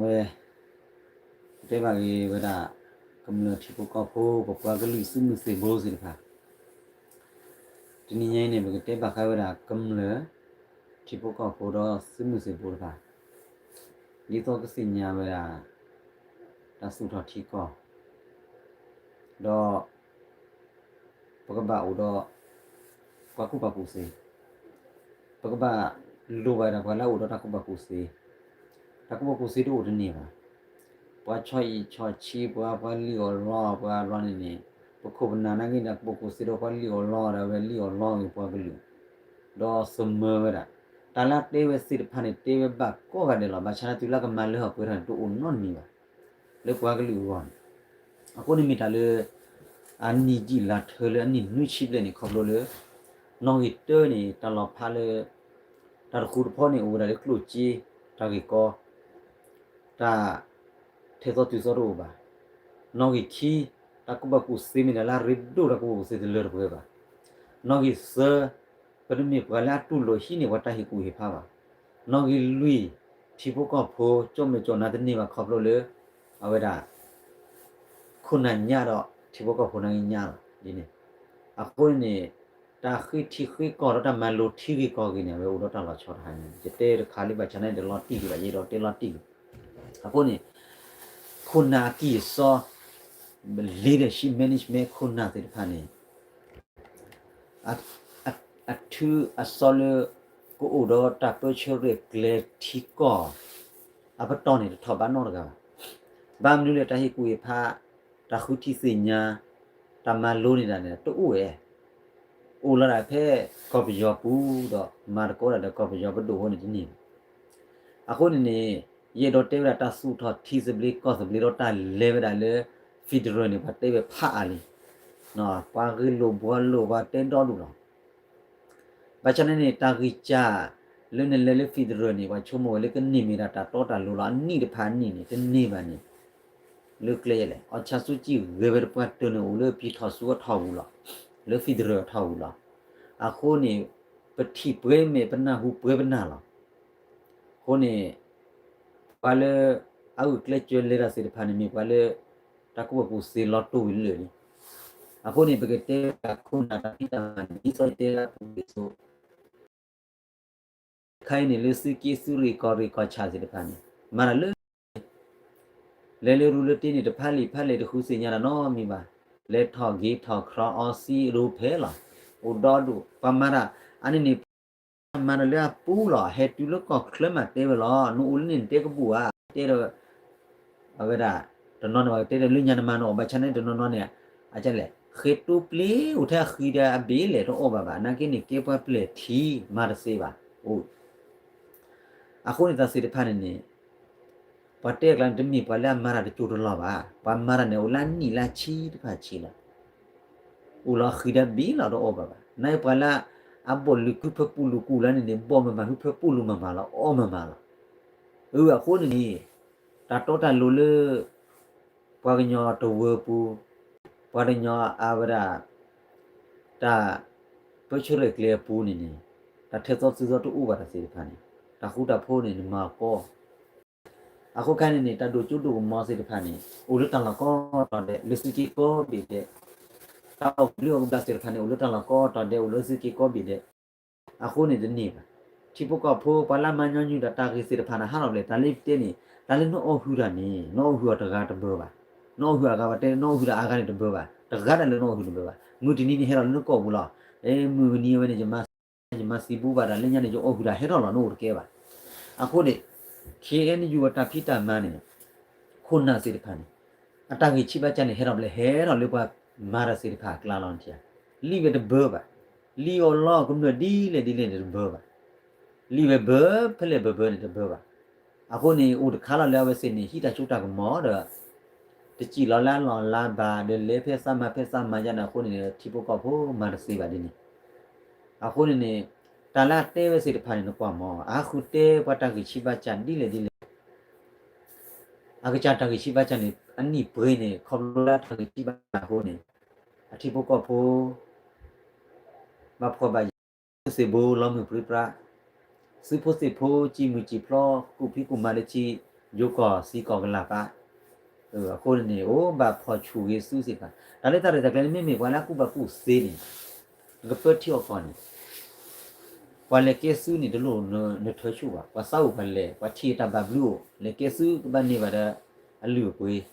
ဝဲ ကတဲဘၣ်ဂ့ၤဝဲဒၣ် ကမျၢၢ်ထံဖိကီၢ်ဖိ ပပှၤကလုာ်စုမုၢ်သံၣ်ဘိသ့ၣ်တဖၣ်, တနံၤညါအံၤန့ၣ် ပကတဲဘၣ်ဃးဝဲဒၣ်ကမျၢၢ်ထံဖိကီၢ်ဖိဒီးစုမုၢ်သံၣ်ဘိတဖၣ်, ဒ်သိးကသ့ၣ်ညါဝဲဒၣ် တၢ်သူၣ်ထီၣ်ထံကီၢ် ဒီး ပကဘၣ်အိၣ်ဒီး ပှၤကူၣ်ဘၣ်ကူၣ်သ့, ပကဘၣ်လိၣ်ဘၣ်ဝဲဒၣ်ပှၤလၢအအိၣ်ဒီးတၢ်ကူၣ်ဘၣ်ကူၣ်သ့, တၢ်ကူၣ်ဘၣ်ကူၣ်သ့တအိၣ်တန့ၢ်ဘၣ်. ပှၤဆီၣ်အံၣ်ဆီၣ်ဆံးပှၤ ပှၤလံၣ်အီၣ်လီအီၣ်ပှၤဘျီန့ၣ်န့ၣ်, ပခိၣ်ပနၢ်နာ်က့ဒီး ပှၤကူၣ်ဘၣ်ကူၣ်သ့ဒီးပှၤလံၣ်အီၣ်လီအီၣ်ဒီး အဝဲလံၣ်အီၣ်လီအီၣ်ဂ့ၤပှၤကလုာ်, ဒီးသးမၢဝဲဒၣ်, တၢ်လၢအတဲဝဲသ့ၣ်တဖၣ်န့ၣ် တဲဝဲဘၣ်ကိးဂၤဒဲးလီၤ. ဘၣ်ဆၣ်န့ၣ် တုၤလၢကမၤလၢဟီၣ်ပှဲၤထီၣ်န့ၣ် တအိၣ်နီတမံၤဘၣ် လၢပှၤကလုာ်အဂီၢ်န့ၣ်. အဃိန့ၣ်မ့ၢ်တၢ်လၢ အနံၣ်ယံာ်လါထၢလၢအနံၣ်နွံဆံဘျဲၣ်န့ၣ် ခီဖျိလၢ နီၣ်ဂံၢ်တၢန့ၣ် တၢ်လီၤဖးလၢ တၢ်တဃူတဖိးန့ၣ် အိၣ်ဝဲဒၣ်လၢကျိၣ်စ့, တၢ်ဂ့ၢ်ကီ, တၢ်ထဲသိးတုၤသိးတအိၣ်ဘၣ်. နီၣ်ဂံၢ်ခံ, တၢ်ကူၣ်ဘၣ်ကူၣ်သ့မ့ၢ်ဒၣ်လၢအရ့ဒိၣ် တၢ်ကူၣ်ဘၣ်ကူၣ်သ့တလၢတပှဲၤဘၣ်. နီၣ်ဂံၢ်သၢ, ပတမ့ၢ်ပှၤလၢအတူၢ်လိာ်ဟံးန့ၢ်ပှၤတၢ်ဟ့ၣ်ကူၣ်ဟ့ၣ်ဖးဘၣ်. နီၣ်ဂံၢ်လွံၢ်, ထံဖိကီၢ်ဖိ ကၠီၣ်မဲာ်ကၠီၣ်နါတန့ၢ်ဘၣ်ခီဖျိလၢ အဝဲဒၣ် ခိၣ်နၢ်ညါဒီးထံဖိကီၢ်ဖိနာ်က့ညါလီၤဒ်န့ၣ်. အဃိန့ၣ်န့ၣ် တၢ်ဃ့ထံဃ့ကီၢ်ဒီးတၢ်မၤလိထံဂ့ၢ်ကီၢ်ဂ့ၢ်န့ၣ် အဝဲအိၣ်ဒီးတၢ်လီၤဆီတဟါညါန့ၣ် ယတဲတခါလၢဘၣ်ဆၣ်န့ၣ် တလီၤတံၢ်လံဘၣ် ယအဲၣ်ဒိးတဲလီၤတံၢ်လံ. အဃိန့ၣ် ခိၣ်နၢ်အကံၢ်အစီ leadership management ခိၣ်နၢ်သ့ၣ်တဖၣ်န့ၣ် အထုအစီလၢ ကအိၣ်ဒီးတၢ်ပၢဆှၢရဲၣ်ကျဲၤထံကီၢ် အပတီၢ်န့ၣ် တထီၣ်ဘးနီတဂၤဘၣ်. ဘၣ်မနုၤလဲၣ် တၢ်ဟ့ၣ်ကူၣ်ဟ့ၣ်ဖး, တၢ်ဃုထံသ့ၣ်ညါ, တၢ်မၤလိန့ၢ်တၢ်န့ၣ် တအိၣ်ဝဲ, အိၣ်လီၤဒၣ်ဖဲကီၢ်ပယီၤပူၤဒီး မၤသကိးဒၣ်ဒီးကီၢ်ပယီၤပဒိၣ်အဃိန့ၣ်တန့ၢ်ဘၣ်. အဃိန့ၣ်န့ၣ် ယအဲၣ်ဒိးတဲဝဲဒၣ်တၢ်သူၣ်ထီၣ်ထံသဘျ့ကီၢ်သဘျ့ဒီးတၢ်လဲၤဝဲဒၣ်လၢ federal န့ၣ် ပှၤတဲဝဲဖးအါလံ, ပှၤဂ့ၢ်လိာ်ဘှီလိာ်ပှၤတဲဒီဒူၣ်လီၤ. ဘၣ်ဆၣ်န့ၣ်န့ၣ် တၢ်ဂံၢ်စၢ်လၢနလဲၤလၢ federal န့ၣ် ပှၤဆိကမိၣ်ဝဲလၢကန့ၢ်မ့ၢ်ဒၣ်တၢ်တီတၢ်လိၤလီၤ. အနံၣ်တဖၣ်အနံၣ်န့ၣ် တန့ၢ်ဘၣ်န့ၣ် လၢကျဲယဲလဲၣ်. အောင်ဆန်းစုကြည် ဂဲၤဝဲတပှၢ်တၢၢ်န့ၣ် အိၣ်လၢပထံၣ်ထီၣ်ဆူအထီၣ်ပူၤလီၤ, လၢ federal အထီၣ်ပူၤလီၤ. အဃိန့ၣ် ပထံၣ်ပှဲၤမဲာ် ပနၢ်ဟူပှဲၤပနၢ်လီၤ. အဃိန့ၣ် ပှၤလၢအဂုာ်ကျဲးစၢးလဲၤတၢ်သ့ၣ်တဖၣ်န့ၣ် မ့ၢ်ပှၤလၢ တၢ်ကူၣ်ဘၣ်ကူၣ်သ့လီၤတိၢ်ဝံၤလၢာ်လံ. အဃိန့ၣ် ပကတဲဝဲဒၣ်ခိၣ်နၢ်တၢ်ဖံးတၢ်မၤန့ၣ် ဒ်သိးယတဲလၢအပူၤကွံာ်အသိး ခါအံၤန့ၣ် လၢသုးက့သုးရ့ၣ်ကီၢ်ရ့ၣ်ကီၢ်ဆၣ်သ့ၣ်တဖၣ်န့ၣ် မၤတၢ်လၢ လဲၤလၢရူလၢတ့န့ၣ် တဖးလံာ်ဖးလဲၢ်တဃုသ့ၣ်ညါတၢ်နီတမံၤဘၣ်. လဲၤထီၣ်ဂ့ၤထီၣ်ချီအီသံးရိဖဲလီၤ. အိၣ်ဒီဒူၣ် ပှၤမၤတၢ် အန့ၣ်န့ၣ် ပှၤမၤတၢ်လၢအပူၤလီၤ. ဟဲတုၤလၢကီၢ်ချၢမးတဲဝဲလီၤ. နအိၣ်လၢန့ၣ်နတဲကဘူၣ်ဧါ, တဲဒီး အဝဲဒၣ် တနီၤန့ၣ် ပှၤကတဲဒီးလၢညါနမၤနအီၣ်ဘၣ်ဆၣ်န့ၣ် တနီၤနီၤန့ၣ် အကလဲၣ် ဃဲၤတိပျ့ၤအိၣ်ထဲအဃံဒီးအဘ့ၣ်လဲၣ် တအီၣ်ဘၣ်ဘၣ်. နာ်က့န့ၣ် ကဲပှၤပျဲၢ်ထံ မၤတသ့ဘၣ်. အိၣ် အဃိန့ၣ်တၢ်သ့ၣ်တဖၣ်န့ၣ်န့ၣ် ပှၤတဲအကျါန့ၣ် တမ့ၢ်ပှၤလၢအမၤတၢ်တစိၢ်တလီၢ်ဘၣ်. ပှၤမၤတၢ်န့ၣ် အိၣ်လၢအနံၣ်လၢဆံတဖၣ်ဆံးလီၤ. အိၣ်လီၤအဃံဒီးအဘ့ၣ်လီၤ တအီၣ်ဘၣ်ဘၣ်. နာ်က့ပှၤလၢအဘီၣ်လုာ်ကုဖၢပူၤလုာ်ကုလၢန့ၣ်န့ၣ် ဘီၣ်မၤမၤ ဟုဖၢပူၤလုာ်မၤမၤလီၤ အီၣ်မၤမၤလီၤ. အဃိန့ၣ်န့ၣ် တၢ်တီတၢ်လိၤလၢ ပှၤကညီတဝၢပူၤ, ပှၤကညီအဝဲဒၣ် တၢ်ပၢဆှၢရဲၣ်ကျဲၤအပူၤန့ၣ်န့ၣ် တၢ်ထဲသိးသုးသိးတအိၣ်ဘၣ်တၢ်သ့ၣ်တဖၣ်န့ၣ် တၢ်ဃူတၢ်ဖိးန့ၣ် နမၤကီ အဃိခဲန့ၣ်န့ၣ် တၢ်ဒိၣ်စိဒိၣ်ကမီၤသ့ၣ်တဖၣ်န့ၣ် အိၣ်လၢတၢ်လီၢ်ကိးတီၤဒဲး လၢသုးက့ကိးဘ့ၣ်ဒဲး, တၢ်အီၣ်ဘျုးအီၣ်ကဘျၣ်သ့ၣ်တဖၣ်န့ၣ် အိၣ်လၢတၢ်လီၢ်ကိးတီၤဒဲး အိၣ်လၢသုးက့ကိးဘ့ၣ်ဒဲး. အဃိန့ၣ်တန့ၢ်ဘၣ်. ထံဖိကီၢ်ဖိ ပှၤလၢမၤညီနုၢ်ဒီးတၢ်ဂ့ၢ်သ့ၣ်တဖၣ်န့ၣ် ဟးထီၣ်ဘျဲၣ် တၢ်လၢယတဲန့ၣ် တၢ်လၢနအီၣ်ဟုၣ်တၢ်န့ၣ် နအီၣ်ဟုၣ်အီၤတဂၤတဘၢဘၣ်. နအီၣ်ဟုၣ်အဂၤဘၣ်တဲ နအီၣ်ဟုၣ်ဒီးအဂၤန့ၣ်တဘၢဘၣ်. တဂၤဒၣ်လၢနအီၣ်ဟုၣ်တဘၢဘၣ်. မုၢ်တနံၤန့ၣ်ဟဲထီၣ်လၢနကိာ်ပူၤလီၤ. မုၢ်မနံၤအဝဲန့ၣ် ယမၤသံဘူးဘၣ်ဒီး လၢညါန့ၣ် ယအီၣ်ဟုၣ်တၢ်ဟဲထီၣ်လီၤ နအိၣ်တကဲဘၣ်. အဃိန့ၣ် ခ့ၣ်အဲၣ်ယူၣ် အတၢ်ဖံးတၢ်မၤန့ၣ် ခိၣ်နၢ်သ့ၣ်တဖၣ်န့ၣ် အတၢ်ဂံၢ်ဆံးဘါစၢ်န့ၣ် ဟဲထီၣ်ဘျဲၣ် ဟဲထီၣ်လၢပှၤမၤတၢ်သ့ၣ်တဖၣ်အကျါလီၤ. လံာ်ဝဲတဘၢဘၣ်. လံာ်အီၣ်လီအီၣ်ကမျၢၢ်ဒ်လဲၣ်ဒ်လဲၣ်န့ၣ်တဘၢဘၣ်. လံာ်ဝဲဘၢဖဲလဲၣ်ဘၢဘၢန့ၣ်တဘၢဘၣ်. အဃိန့ၣ် အိၣ်တခါလီၤလၢအဝဲသ့ၣ်န့ၣ် ဟံးတၢ်စိတၢ်ကမီၤဒီး တစံၣ်လီၤလၢအလီၢ်အလၤဘၣ် ဒီးလဲၤဖဲသးမၤဖဲသးမၤယါန့ၣ် အဃိန့ၣ် ထံဖိကီၢ်ဖိမၤတသ့ဘၣ်ဒ်န့ၣ်. အဃိန့ၣ်န့ၣ် တၢ်လၢအတဲဝဲသ့ၣ်တဖၣ်န့ၣ် နကွၢ်မီၤ အဟးဃုတဲပှၤတၢ်ဂံၢ်ဆံးဘါစၢ်ဒ်လဲၣ်ဒ်လဲၣ် အကစၢ်တၢ်ဂံၢ်ဆံးဘါစၢ်န့ၣ် အနံၣ်ပှဲၤန့ၣ် ခီဖျိလၢတၢ်ဂံၢ်ဆံးဘါစၢ်အဃိန့ၣ် အထံဖိကီၢ်ဖိ ဘၣ်ဖှီၣ်ဘၣ်ယာ် သုးသ့ၣ်ဘိလီၤမုၢ်ပြံပြါ, သုးဖိသ့ၣ်ဖိ စံၣ်မုၢ်စံၣ်ဖျီ ကူၣ်ဖံးကူၣ်မၤလၢထံ ယိကီၢ်စံကီၢ်ကလၤပၢ်, အဃိန့ၣ်န့ၣ် အိၣ်ဘၣ်ဖီၣ်ဆူၣ်ဂ့ၤစုစ့ၢ်ကီး, တၢ်လၢတၢ်ရဲၣ်တၢ်ကျဲၤန့ၣ် မ့မ့ၢ်ပှၤလၢအကူၣ်ဘၣ်ကူၣ်သ့န့ၣ်, နကပၢထံအီၣ်ကီၢ်န့ၣ်, ပှၤလဲၤကဲစုန့ၣ် တလိၣ်နထၢဆူၣ်ဘၣ်, ပှၤသးအိၣ်ပှၤလဲၤ, ပှၤထံၣ်တၢ်ဘၣ်ဘျုးအိၣ်, လဲၤကဲစုကဘၣ်န့ၢ်ဘၣ်ဒီး အလုၢ်အပှ့ၤ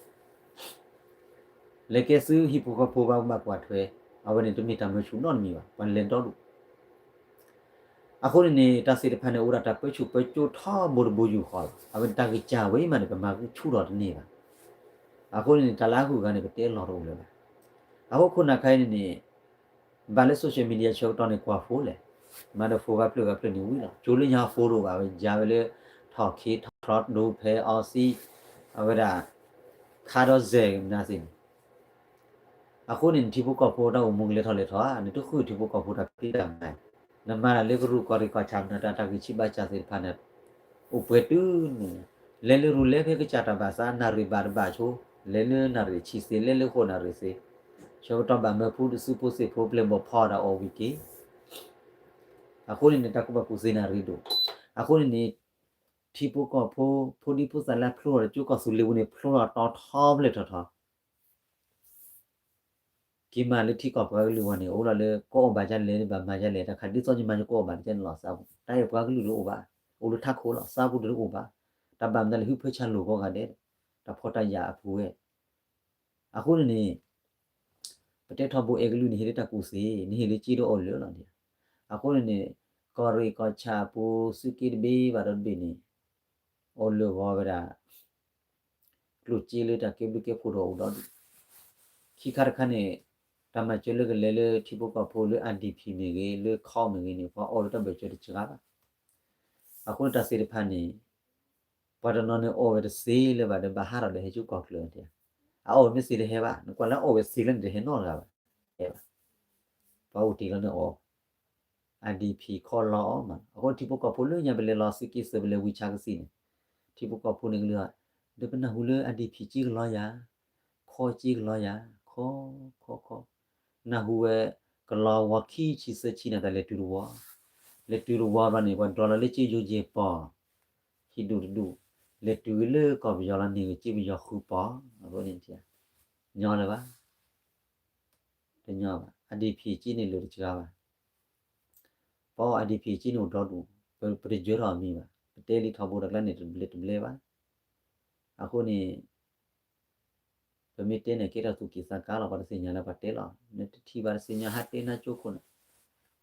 လဲၤကဲစုဟံၣ်ဖိဃီဖိဘၣ်မူဘၣ်ကွၢ်ထွဲ, အဝဲန့ၣ်တမ့ၢ်တၢ်မၢဆူၣ်နီတမံၤဘၣ်, ပှၤလဲၤဒီဒူၣ်. အဃိန့ၣ်န့ၣ် တၢ်သ့ၣ်တဖၣ်န့ၣ် အိၣ်ဒၣ်တၢ်ပၢဆူၣ်ပၢစိထီဘိတဘိယူၢ်ဃီလီၤ. အဝဲတၢ်ကစၢ်ဝဲအံၤမးန့ၣ် ပမၤဆူၣ်ထီၣ်တန့ၢ်ဘၣ်. အဃိန့ၣ်န့ၣ် တၢ်လၢအဂုၤအဂၤန့ၣ် ပတဲလီၤတအိၣ်လၢၤဘၣ်. အဃိခိၣ်နၢ်ခဲအံၤန့ၣ်န့ၣ် ဘၣ်လၢ social media ဆၢကတီၢ်န့ၣ် ကွၢ်ဖိလဲၣ်, မၤဒီးဖိဂၤဖျၢၣ်ဂၤဖျၢၣ်န့ၣ်ဝံၤလီၤ. ကၠိလၢညါဖိတအိၣ်ဘၣ်, ဝဲယါဝဲလၢ ထီၣ်ခ့ထီၣ်ထီဒိဖဲအီစံ, အဝဲဒၣ် ခါဒီးစဲးကမနၤသ့ၣ်န့ၣ် အဃိန့ၣ် နထံဖိကီၢ်ဖိတၢ်အိၣ်မူကလဲၤထီၣ်လဲၤထီၣ်ဧါ, နတဃုထံဖိကီၢ်ဖိတၢ်ဖံးတၢ်မၤ, နမၤတၢ်လၢကရူၢ်ကီၢ်ရ့ၣ်ကီၢ်ဆၣ်မနုၤ တၢ်တၢ်ဂံၢ်ဆံးဘါစၢ်သ့ၣ်တဖၣ်န့ၣ် အိၣ်ပှဲၤတုၤန့ၣ်, လဲၤလၢရူၢ်လဲၤဖဲကစၢ်တၢ်ဘၣ်သး နၣ်ရံၣ်ဘၣ်တဘၣ်ဆိ, လဲၤလၢနၣ်ရံၣ်ဆံးသ့ လဲၤလၢဃိးနၣ်ရံၣ်သ့, ဆၢကတီၢ်ဘၣ်မၢဖိတစုဖိသ့ၣ်ဖိ ပျဲၢ်ဘီၣ်ဖီအီၣ်တၢ်အီၣ်ဝံၤက့ၤ အဃိန့ၣ်န့ၣ် တၢ်ကူၣ်ဘၣ်ကူၣ်သ့နၣ်ရံၣ်ဒိၣ်, အဃိန့ၣ်န့ၣ် ထံဖိကီၢ်ဖိ ဖိဒံဖိသၣ်လၢအဖျိထီၣ်လၢကၠိကီၢ်သူလ့ၤပူၤန့ၣ် ဖျိထီၣ်တီထီဖျဲၣ်ထီၣ်ထီ က့ၤမၤလၢထံကီၢ်ပှၤကလုာ်ဝဲန့ၣ် အိၣ်လီၤလၢ ကအီၣ်ဘၣ်ဒ်လဲၣ် ဘၣ်မၤဒ်လဲၣ် တၢ်ခါဒ်သိးယမၤယကအီၣ်ဘၣ်တကဲန့ၣ်လီၤ. စးပူၤ တၢ်အဲၣ်ပှၤကလုာ်တအိၣ်ဘၣ်, အိၣ်လၢထးခိၣ်လီၤ. စးပူၤတအိၣ်ဘၣ်, တၢ်ဘၣ်မတၤလဲၣ် ဟုဖၢဆါလိာ်ကိးဂၤဒဲး, တၢ်ဖှီၣ်တၢ်ယာ်အပူၤဝဲ အဃိန့ၣ်န့ၣ် ပတဲထီဘိအဲကလုာ်န့ၣ် ဟ့ၣ်လၢတၢ်ကူၣ်သ့, နဟ့ၣ်လၢက့ဒီးအီၣ်လၢာ်လီၤန့ၣ်. အဃိန့ၣ်န့ၣ် ကီၢ်ရ့ၣ်ကီၢ်ဆၣ်အပူၤ စုက့တဘ့ၣ်ဘၣ်ဒီးတဘ့ၣ်န့ၣ် အီၣ်လၢာ်ဂီၤဝဲဒၣ် ကျိၣ်စ့လၢတၢ်ကဲဘျုးကဲဖှိၣ်ဒီးအိၣ်ဒီဒူၣ်. ခံခါတခါန့ၣ် တၢ်မၤစၢၤလၢကလဲၤလၢထံဖိကီၢ်ဖိလၢ IDP မ့ၢ်ဂ့ၤ လၢ camp မ့ၢ်ဂ့ၤန့ၣ် ပှၤအီၣ်လၢတၢ်ဘၢၣ်စၢၤတစှၤဘၣ်. အဃိန့ၣ်တၢ်သ့ၣ်တဖၣ်န့ၣ် ပှၤတနီၤန့ၣ်အီၣ်ဝဲတသ့လၢၤဘၣ်ဒီး ဘၣ်ဟးထီၣ်ဒီးဟဲဆူကီၢ်ချၢန့ၣ်, အအီၣ်ဝဲမ့ၢ်သ့လၢဟဲဘၣ်, နကွၢ်လၢအအီၣ်ဝဲသ့လၢန့ၣ် တဟဲနီတဂၤဘၣ်, ဟဲဘၣ်. ပှၤအိၣ်တ့ၢ်လီၤန့ၣ်အီၣ် IDP ခီလီအီၤမး. အဃိထံဖိကီၢ်ဖိလၢညါပလဲၤလီၤစုက့သၢ ပလဲၤဝံဆါကသံၣ်န့ၣ်, ထံဖိကီၢ်ဖိန့ၣ်ကလုာ်, ဒီးပနၢ်ဟူလၢ IDP က့ကလီယၤ, ခီက့ကလီယၤ, ခီ, ခီ, ခီ, ခီ, နၢ်ဟူဝဲ ကလီဝီခံဆံသၢဆံန့ၣ် တၢ်လဲၤတုၤတဝီ, လဲၤတုၤတဝီဘျီန့ၣ် ပှၤဒိးလီၤလၢက့ယိယဲၢ်ပီၢ် ဟံၣ်ဒူၣ်တဒူၣ်, လဲၤတုၤဂ့ၤလၢကီၢ်ပယီၤလီၤန့ၣ်ဂ့ၤ က့ပယီၤဃုပီၢ်, အဃိန့ၣ် ညီလၢၤဘၣ်, တညီဘၣ်, IDP က့န့ၣ်လၢာ်တစှၤဘၣ်, ပှၤအီၣ် IDP က့န့ၣ်အိၣ်ဒီဒူၣ်, ပတယၢထီၣ်အမံၤဘၣ်, ပတဲလံထီဘိတၢ်ကျါန့ၣ် တဘျဲတဘျဲဘၣ်, အဃိန့ၣ် ပမ့ၢ်တဲန့ၣ်ကဲထီၣ်သူၣ်ကံၢ်သးကါလီၤ, ပှၤတသ့ၣ်ညါလၢပှၤတဲလီၤ, နတထံၣ်ဘၣ်တသ့ၣ်ညါ ဟးတဲနါကၠိခိၣ်န့ၣ်,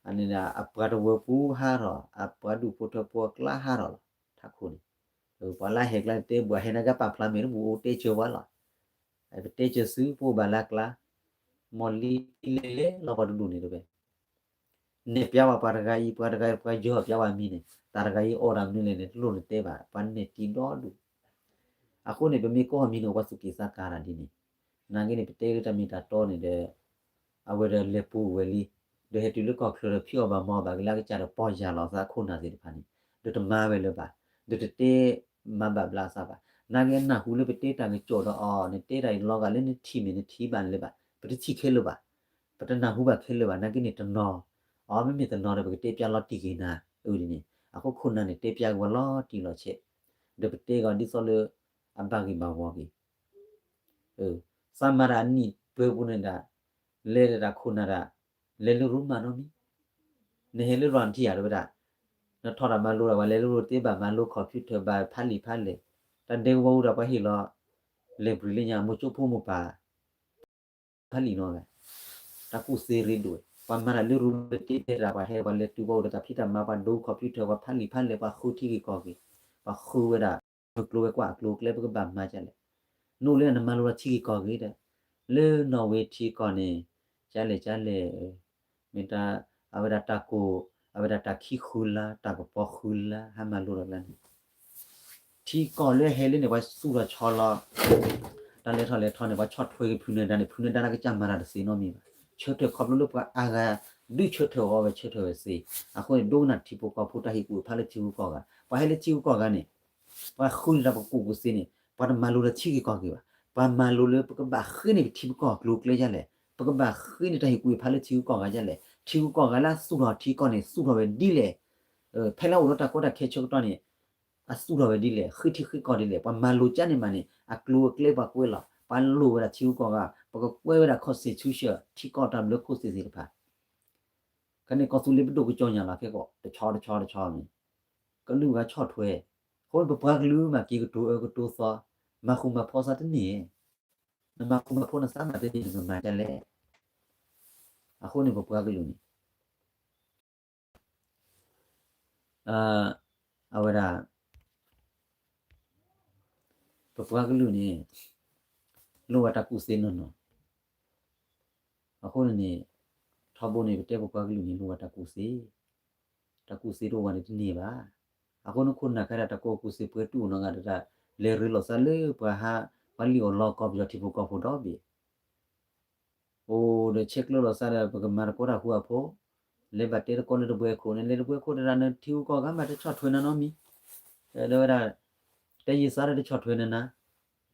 အန့ၣ်အပှၤတဝၢပူၤဟးထီၣ်, အပှၤဒူၣ်ဖိထၢဖိအကျါဟးထီၣ်လီၤ, ထးခိၣ်န့ၣ်, ပှၤလၢဟဲကျါန့ၣ်တဲဘၣ် ဟဲနါကပာ်ဖျါမဲာ်တဘူၣ်အိၣ်တဲစၢၤပှၤလီၤ, ပတဲစၢၤစုပအိၣ်ဘၣ်လၢအကျါ, မီၢ်လံလဲၤလဲၤလီၤပှၤတဒူၣ်န့ၣ်တဝဲ နဲၣ်ပျါဝဲပှၤတဂၤအံၤ ပှၤတဂၤအံၤ ပှၤယီၤပျါဝဲမံၤန့ၣ် တၢ်တဂၤအံၤအီၣ်တၢ်မနုၤလဲၣ်န့ၣ် တလိၣ်နတဲဘၣ် ပှၤနဲၣ်တံၢ်ဒီဒူၣ်, အဃိန့ၣ် ပမ့ၢ်ကိးမံၤန့ၣ် ပှၤသူၣ်က့ၢ်သးကါတၢ်ဒ်န့ၣ်, နာ်က့န့ၣ် ပတဲလၢတၢ်မ့ၢ်တၢ်တီန့ၣ်ဒီး အဝဲဒီးလဲၤပူၤဝဲလံ, ဒီးဟဲတုၤလၢကီၢ်ချၢဒီး ဖံးအီၣ်ဘၣ်မၤအီၣ်ဘၣ်က့ၤလၢအကစၢ်ဒီးပီၢ်ယၢ်လီၤသးအခိၣ်နၢ်သ့ၣ်တဖၣ်န့ၣ်, ဒီးတမၤဝဲလၢၤဘၣ်, ဒီးတတဲမၤဘၣ်ဘျါအသးဘၣ်, နာ်က့နၢ်ဟူလၢပတဲတၢ်ကစီၣ်ဒီးအီၤ နတဲတၢ်အံၤလီၤဂာ်လၢနထံၣ်မ့ၢ်နထံၣ်ဘၣ်န့ၣ်လၢၤဘၣ်, ပတထံၣ်ခဲလၢာ်ဘၣ် ပတနၢ်ဟူဘၣ်ခဲလၢာ်ဘၣ် နာ်က့န့ၣ်တနီၤ, အမ့မ့ၢ်တနီၤဒီး ပကတဲပျါလီၤတံၢ်က့ၤနၤ, အဒ်န့ၣ်, အဃိခိၣ်နၢ်န့ၣ် တဲပျါက့ၤဝဲလီၤတံၢ်လီၤဆဲး, ဒီးပတဲက့ၤဒ်သိးလၢ အဘၣ်ဂ့ၢ်ဘၣ်ဝီက့ၤ, သးမၤတၢ်အနံၣ်ပှဲၤပူၤန့ၣ်ဒၣ်, လဲၤတၢ်ခိၣ်နၢ်ဒၣ်, လဲၤလၢရိမၤနီတမံၤ, နဟဲလၢလီၢ်နထံၣ်ယၤတဝဲဒၣ်, နထီၣ်တၢ်မၤလိတၢ် ပှၤလဲၤလၢရိသ့ဘၣ်မၤလိ computer ဘၣ်ဖးလံာ်ဖးလဲၢ်, တၢ်ဒဲကဝီၤအိၣ်ဒီးပှၤဟ့ၣ်လီၤ, လဲၤပှ့ၤလၢညါ မိၤကၠိဖိမိၢ်ပၢ် ဖးလံာ်နီၤ, တၢ်ကူၣ်သ့ရ့ဒိၣ်, ပှၤမၤတၢ်လၢရူၢ်လၢတ့ဖဲတၢ် ပှၤဟဲ ပှၤလဲၤတုၤပှၤအိၣ်ဒီးတၢ်ဖံးတၢ်မၤ ပှၤဒိ computer ပှၤဖးလံာ်ဖးလဲၢ် ပှၤဃုထံဂ့ၢ်ကီၢ်ဂ့ၢ်, ပှၤဃုဝဲဒၣ်, မုၢ်ကျိၤဝဲၤကွာ်အကျိၤအကျဲ ပကဘၣ်မၤဒ်လဲၣ်, နအိၣ်လၢနမၤလိလီၤထံဂ့ၢ်ကီၢ်ဂ့ၢ်ဒီး, လၢနီၣ်ဝ့ထံကီၢ်န့ၣ်, ကလဲၣ်ကလဲၣ် မ့ၢ်တၢ်, အဝဲဒၣ်တၢ်ကိၢ်, အဝဲဒၣ်တၢ်ခံဃုလါ တၢ်ကပီၤဃုလါ ဟးမၤလိတၢ်ကျါန့ၣ်, ထံကီၢ်လၢဟဲလၢန့ၣ် ပှၤသူၣ်ထီၣ်ဆီလီၤ, တၢ်လဲၤထီၣ်လဲၤထီန့ၣ် ပှၤဆီၣ်ထွဲက့ၤဖုနၢၤဒါန့ၣ် ဖုနၢၤဒါတၢ်ကစၢ်မၤတၢ်တသ့နီတမံၤဘၣ်, ဆၢထၢၣ်ခီဖျိလၢပှၤအါဂၤ, ဒုးဆၢထၢၣ်အီၤဝဲဆၢထၢၣ်ဝဲသ့, အဃိန့ၣ် ဒိကနၣ်ထံဖိကီၢ်ဖိတၢ်ဟ့ၣ်ကူၣ်ဖးလၢထံဂုၤကီၢ်ဂၤ, ပှၤဟဲလၢထံဂုၤကီၢ်ဂၤန့ၣ် ပှၤဃုန့ၢ်တၢ်ပကူၣ်ကူၣ်သ့န့ၣ် ပှၤတမၤလိလၢထံဂ့ၢ်ကီၢ်ဂ့ၢ်ဘၣ်, ပှၤမၤလိလၢပကဘၣ်ဃ့န့ၢ်ပထံပကီၢ်ကျိၤကျဲဒ်လဲၣ်, ပကဘၣ်ဃ့န့ၢ်တၢ်ဟ့ၣ်ကူၣ်ဟ့ၣ်ဖးလၢထံဂုၤကီၢ်ဂၤဒ်လဲၣ်, ထံဂုၤကီၢ်ဂၤလၢအသူၣ်ထီၣ်ထံကီၢ်န့ၣ် သူၣ်ထီၣ်ဝဲဒ်လဲၣ်, ဖဲလၢအိၣ်ဒီးတၢ်ကီတၢ်ခဲဆၢကတီၢ်န့ၣ်, အသူၣ်ထီၣ်ဝဲဒ်လဲၣ်, ဃ့ထံဃ့ကီၢ်ဒ်လဲၣ်, ပှၤမၤလိၤကၢ်န့ၣ်မးန့ၣ် အကျိၤအကျဲပှၤကွဲးလီၤ, ပှၤလိၣ်ဝဲဒၣ်ထံဂုၤကီၢ်ဂၤ, ပကကွဲးဝဲဒၣ် constitution ထံကီၢ်တၢ်ဘျၢခိၣ်သ့ၣ်သ့ၣ်တဖၣ် ကန့ၣ်ကီၢ်သူလ့ၤပဒိၣ်ကစီၤညါလီၤခဲကီး တဆီတဆီတဆီန့ၣ် ကလုာ်ဂၤဆီၣ်ထွဲ, အဃိန့ၣ် ပပှၤကလုာ်မးက့ၤကတိၤအၢကတိၤသီ, မၤဃူမၤဖိးသးတန့ၢ်, နမၤဃူမၤဖိးနသးမးတန့ၢ် နကမၤဒ်လဲၣ်. အဃိန့ၣ် ပပှၤကလုာ်န့ၣ် အဝဲဒၣ် ပပှၤကလုာ်န့ၣ် လိၣ်ဝဲတၢ်ကူၣ်သ့နီၢ်နီၢ်, အဃိန့ၣ်န့ၣ် ထီဘိန့ၣ် ပတဲပပှၤကလုာ်န့ၣ် လိၣ်ဝဲတၢ်ကူၣ်သ့, တၢ်ကူၣ်သ့တအိၣ်ဝဲန့ၣ်တန့ၢ်ဘၣ်. အဃိန့ၣ်ခိၣ်နၢ်ခဲဒၣ်တၢ်ကူၣ်သ့ပှဲၤတူၢ်နီၢ်ဂၤဒၣ် လဲၤရ့လိာ်သးလၢပှၤဟး ပှၤလံၣ်အီၣ်လီအီၣ်ကီၢ်ပယီၤထံဖိကီၢ်ဖိဒီဘ့ၣ် အိၣ်ဒီးဆဲးကျၢလိာ်သးဒီး ပကမၤသကိးတၢ်ဃူအဖိ, လဲၤဘၣ်တဲသကိးလၢတပွဲခိၣ်န့ၣ် လဲၤတပွဲခိၣ်တဒၣ်န့ၣ် ထံဂုၤကီၢ်ဂၤမးတဆီၣ်ထွဲနၤနီတမံၤ, တဲဝဲဒၣ် တဲယသးဒီးတဆီၣ်ထွဲနၤနၤ,